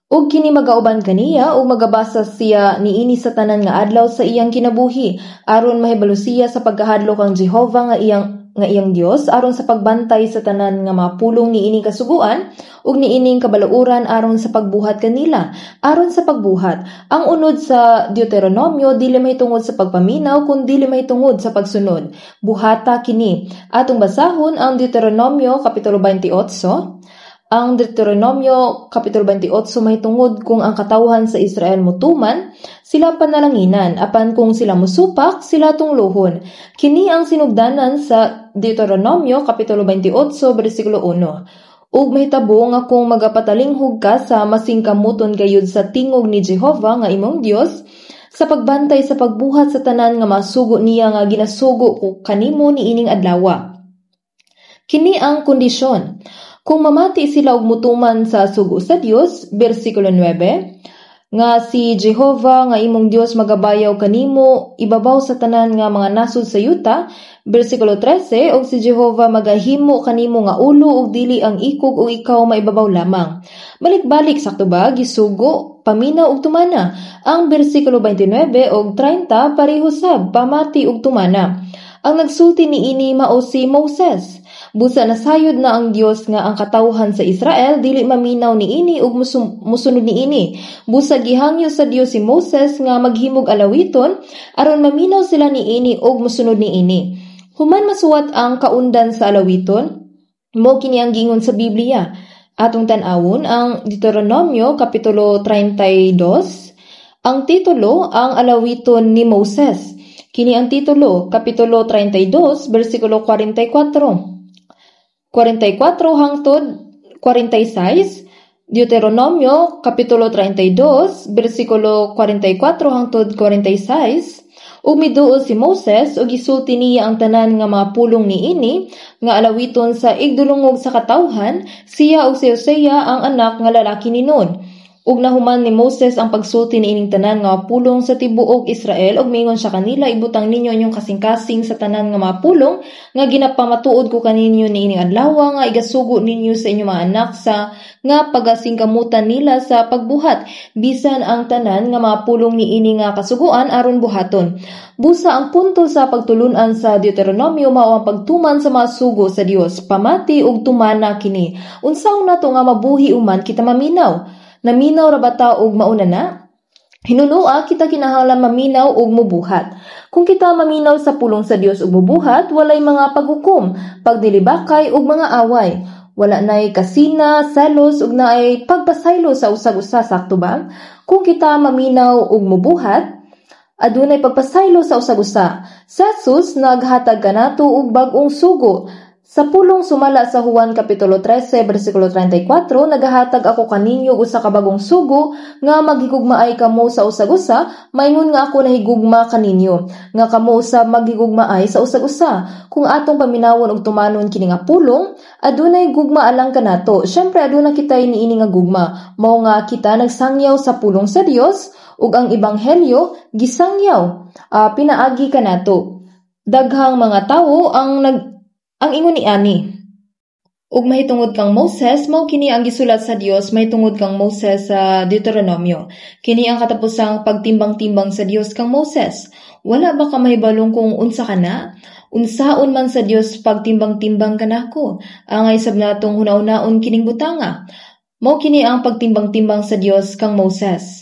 Ug kini magauban kaniya ug magabasa siya niini sa tanan nga adlaw sa iyang kinabuhi aron mahibalo siya sa pagkahadlok kang Jehova nga iyang Dios aron sa pagbantay sa tanan nga mga pulong niining kasuguan ug niining kabalauran aron sa pagbuhat kanila, aron sa pagbuhat. Ang unod sa Deuteronomio dili mahitungod sa pagpaminaw kun dili mahitungod sa pagsunod. Buhata kini. Atong basahon ang Deuteronomio Kapitulo 28. Ang Deuteronomio Kapitulo 28 mahitungod kung ang katawhan sa Israel motuman, sila panalanginan, apan kung sila mosupak, sila tunglohon. Kini ang sinugdanan sa Deuteronomio Kapitulo 28, bersikulo 1. Ug mahitabo nga kung magapatalinghug ka sa masingkamuton gayud sa tingog ni Jehova nga imong Dios, sa pagbantay sa pagbuhat sa tanan nga masugo niya nga ginasugo ko kanimo niining adlawa. Kini ang kondisyon. Kung mamati sila og mutuman sa sugo sa Dios, bersikulo 9, nga si Jehova nga imong Dios magabayaw kanimo ibabaw sa tanan nga mga nasod sa yuta, bersikulo 13, og si Jehova magahimo kanimo nga ulo ug dili ang ikog ug ikaw maibabaw lamang. Balik-balik, sakto ba? Gisugo, paminaw ug tumana. Ang bersikulo 29 ug 30 pareho sab, pamati ug tumana. Ang nagsulti niini mao si Moses. Busa nasayod na ang Dios nga ang katawhan sa Israel dili maminaw niini ug musunod niini. Busa gihangyo sa Dios si Moses nga maghimog alawiton aron maminaw sila niini ug musunod niini. Human masuwat ang kaundan sa alawiton, mo kini ang giingon sa Biblia. Atong tan-awon ang Deuteronomio Kapitulo 32. Ang titulo, Ang Alawiton ni Moses. Kini ang titulo, Kapitulo 32, bersikulo 44. 44 hangtod 46, Deuteronomio Kapitulo 32, bersikulo 44 hangtod 46. Ug miduol si Moses ug gisulti niya ang tanan nga mga pulong niini nga alawiton sa igdulungog sa katawhan, siya ug si Hosea ang anak nga lalaki ni Nun. Ug nahuman ni Moses ang pagsulti niining tanan nga pulong sa tibuok Israel ug miingon siya kanila, ibutang ninyo inyong kasing-kasing sa tanan nga mga pulong nga ginapamatuod ko kaninyo niining adlaw nga igasugo ninyo sa inyong mga anak sa nga pagasingkamutan nila sa pagbuhat bisan ang tanan nga mga pulong niini nga kasuguan aron buhaton. Busa ang punto sa pagtulun-an sa Deuteronomio mao ang pagtuman sa mga sugo sa Dios. Pamati ug tumana kini. Unsaon nato nga mabuhi uman kita maminaw? Naminaw ra ba ta og mauna na? Hinunua kita kinahanglan maminaw og mubuhat. Kung kita maminaw sa pulong sa Dios og mubuhat, walay mga paghukom, pagdilibakay ug mga away. Wala nay kasina, selos ug naay pagpasaylo sa usag-usa, sakto ba? Kung kita maminaw og mubuhat, adunay pagpasaylo sa usag-usa. Sa Jesus naghatag kanato og bag-ong sugo. Sa pulong sumala sa Juan Kapitulo 13, versikulo 34, nagahatag ako kaninyo usa ka bagong sugo nga maghigugmaay kamo sa usag-usa, maingon nga ako nahigugma kaninyo, nga kamo usab maghigugmaay sa usag-usa. Kung atong paminawon og tumanon kini nga pulong, adunay gugma alang kanato. Syempre aduna kitay niini nga gugma, mao nga kita nagsangyaw sa pulong sa Dios ug ang ebanghelyo gisangyaw, pinaagi kanato. Daghang mga tawo ang ingon niani. Ug mahitungod kang Moses, mao kini ang gisulat sa Dios mahitungod kang Moses sa Deuteronomio. Kini ang katapusang pagtimbang-timbang sa Dios kang Moses. Wala ba ka mahibalong kung unsa ka na? Unsaon man sa Dios pagtimbang-timbang kanako? Angay sab natong hunahunaon kining butanga. Mao kini ang pagtimbang-timbang sa Dios kang Moses.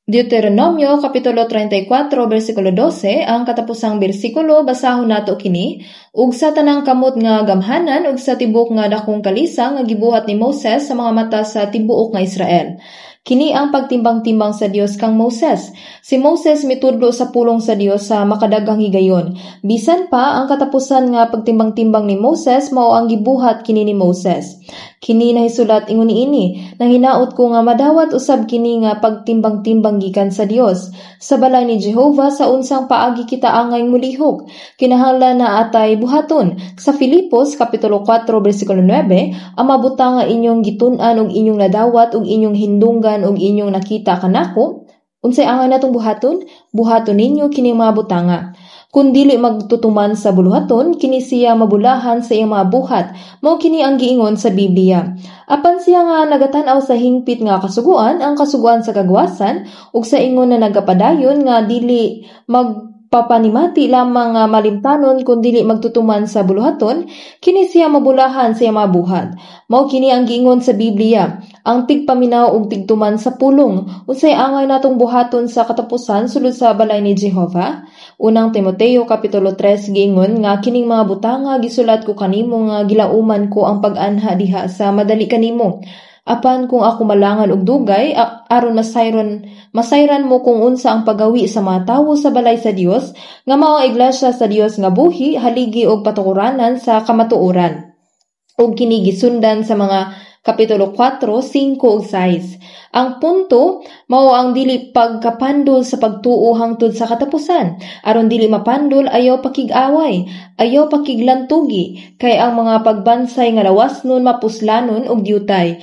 Deuteronomio Kapitulo 34, versikulo 12, ang katapusang bersikulo, basahon nato kini, ug sa tanang kamot nga gamhanan ug sa tibok nga dakong kalisa nga gibuhat ni Moses sa mga mata sa tibuok nga Israel. Kini ang pagtimbang-timbang sa Dios kang Moses. Si Moses mitudlo sa pulong sa Dios sa makadaghang higayon. Bisan pa ang katapusan nga pagtimbang-timbang ni Moses mao ang gibuhat kini ni Moses. Kini nahisulat ingon niini, nang hinaot ko nga madawat usab kini nga pagtimbang-timbang gikan sa Dios. Sa balay ni Jehova sa unsang paagi kita angay mulihok. Kinahanglan na atay buhaton. Sa Filipos kapitulo 4 bersikulo 9, ang mabutang nga inyong gitun-an ug inyong nadawat ug inyong hindunggan ug inyong nakita kanako, unsay angay natong buhaton? Buhaton ninyo kini mga butanga. Kun dili magtutuman sa buluhaton, kini siya mabulahan sa iyang mga buhat. Mao kini ang giingon sa Biblia. Apan siya nga nagatan-aw sa hingpit nga kasuguan, ang kasuguan sa kagwasan, ug sa ingon na nagapadayon nga dili magpapanimati lamang nga malimtanon kun dili magtutuman sa buluhaton, kini siya mabulahan sa iyang mga buhat. Mao kini ang giingon sa Biblia, ang tigpaminaw ug tigtuman sa pulong. Unsay angay natong buhaton sa katapusan sulod sa balay ni Jehova? Unang Timoteo Kapitulo 3 giingon nga kining mga butanga gisulat ko kanimo nga gilauman ko ang pag-anha diha sa madali kanimo. Apan kung ako malangan og dugay, aron masayran mo kung unsa ang pagawi sa mga tawo sa balay sa Dios, nga mao ang iglesia sa Dios nga buhi, haligi og patukuranan sa kamatuoran. Ug kini gisundan sa mga Kapitulo 4, 5 ug 6. Ang punto mao ang dili pagkapandol sa pagtuo hangtod sa katapusan. Aron dili mapandol, ayaw pakig-away, ayaw pakiglantugi, kay ang mga pagbansay nga lawas nun mapuslanon og diutay.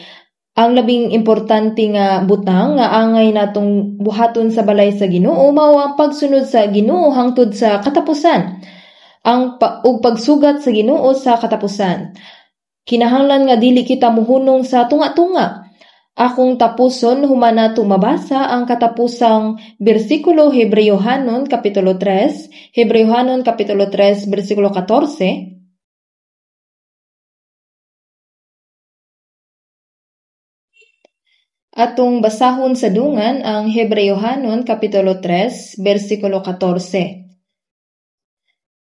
Ang labing importante nga butang nga angay natong buhaton sa balay sa Ginoo mao ang pagsunod sa Ginoo hangtod sa katapusan. Ang ug pagsugat sa Ginoo sa katapusan. Kinahanglan nga dili kita muhunong sa tunga-tunga. Akong tapuson human nato mabasa ang katapusang bersikulo Hebreohanon Kapitulo 3, Hebreohanon Kapitulo 3 bersikulo 14. Atong basahon sa dungan ang Hebreohanon Kapitulo 3 bersikulo 14.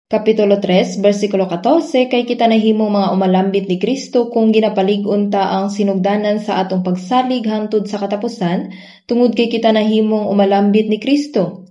Kapitulo 3, versikulo 14, kay kita nahimong mga umalambit ni Kristo kung ginapalig-on ta ang sinugdanan sa atong pagsalig hangtod sa katapusan, tungod kay kita nahimong umalambit ni Kristo.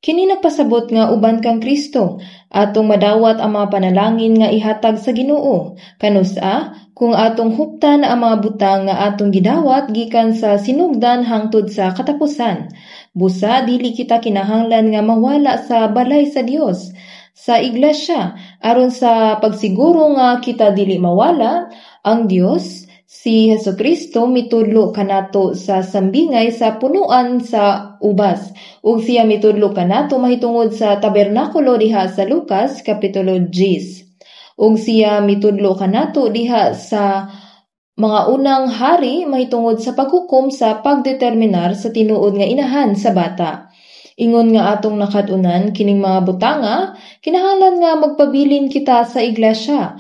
Kini nagpasabot nga uban kang Kristo, atong madawat ang mga panalangin nga ihatag sa Ginoo. Kanus-a, kung atong huptan ang mga butang nga atong gidawat gikan sa sinugdan hangtod sa katapusan. Busa, dili kita kinahanglan nga mawala sa balay sa Dios. Sa iglesia aron sa pagsiguro nga kita dili mawala. Ang Dios, si Hesukristo, mitudlo kanato sa sambingay sa punuan sa ubas ug siya mitudlo kanato mahitungod sa tabernakulo diha sa Lucas kapitulo 10 ug siya mitudlo kanato diha sa mga Unang Hari mahitungod sa paghukom sa pagdeterminar sa tinuod nga inahan sa bata. Ingon nga atong nakat-unan kining mga butanga, kinahanglan nga magpabilin kita sa iglesia,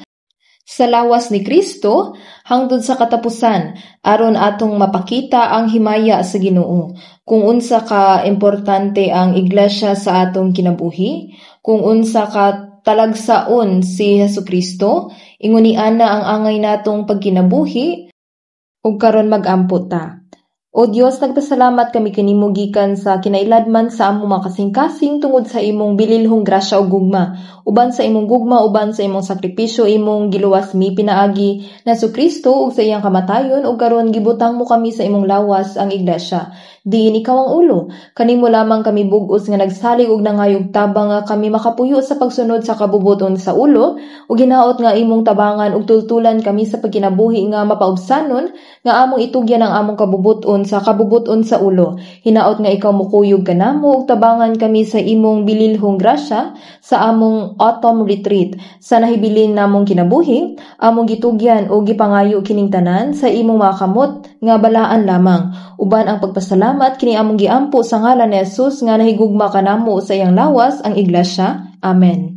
sa lawas ni Kristo, hangtod sa katapusan aron atong mapakita ang himaya sa Ginoo. Kung unsa ka importante ang iglesia sa atong kinabuhi, kung unsa ka talagsaon si Hesukristo, ingon niana ang angay natong pagkinabuhi ug karon mag-ampo ta. O Dios, nagpasalamat kami kanimo gikan sa kinailadman sa among mga kasing-kasing tungod sa imong bililhong grasya ug gugma. Uban sa imong gugma, uban sa imong sakripisyo, imong giluwas mi pinaagi na Kristo ug sa iyang kamatayon ug karon gibutang mo kami sa imong lawas, ang iglesia. Diin ikaw ang ulo. Kanimo lamang kami bug-os nga nagsalig ug nangayog tabang nga kami makapuyo sa pagsunod sa kabubuton sa ulo ug hinaot nga imong tabangan ug tultulan kami sa pagkinabuhi nga mapaubsanon nga among itugyan ang among kabubuton sa kabubuton sa ulo. Hinaot nga ikaw mukuyog kanamo ug tabangan kami sa imong bililhong grasya sa among autumn retreat sa nahibilin namong kinabuhi. Among gitugyan ug gipangayo kining tanan sa imong mga kamot nga balaan lamang. Uban ang pagpasalamat, kini among giampo sa ngalan ni Jesus nga nahigugma kanamo sa iyang lawas, ang iglesia. Amen.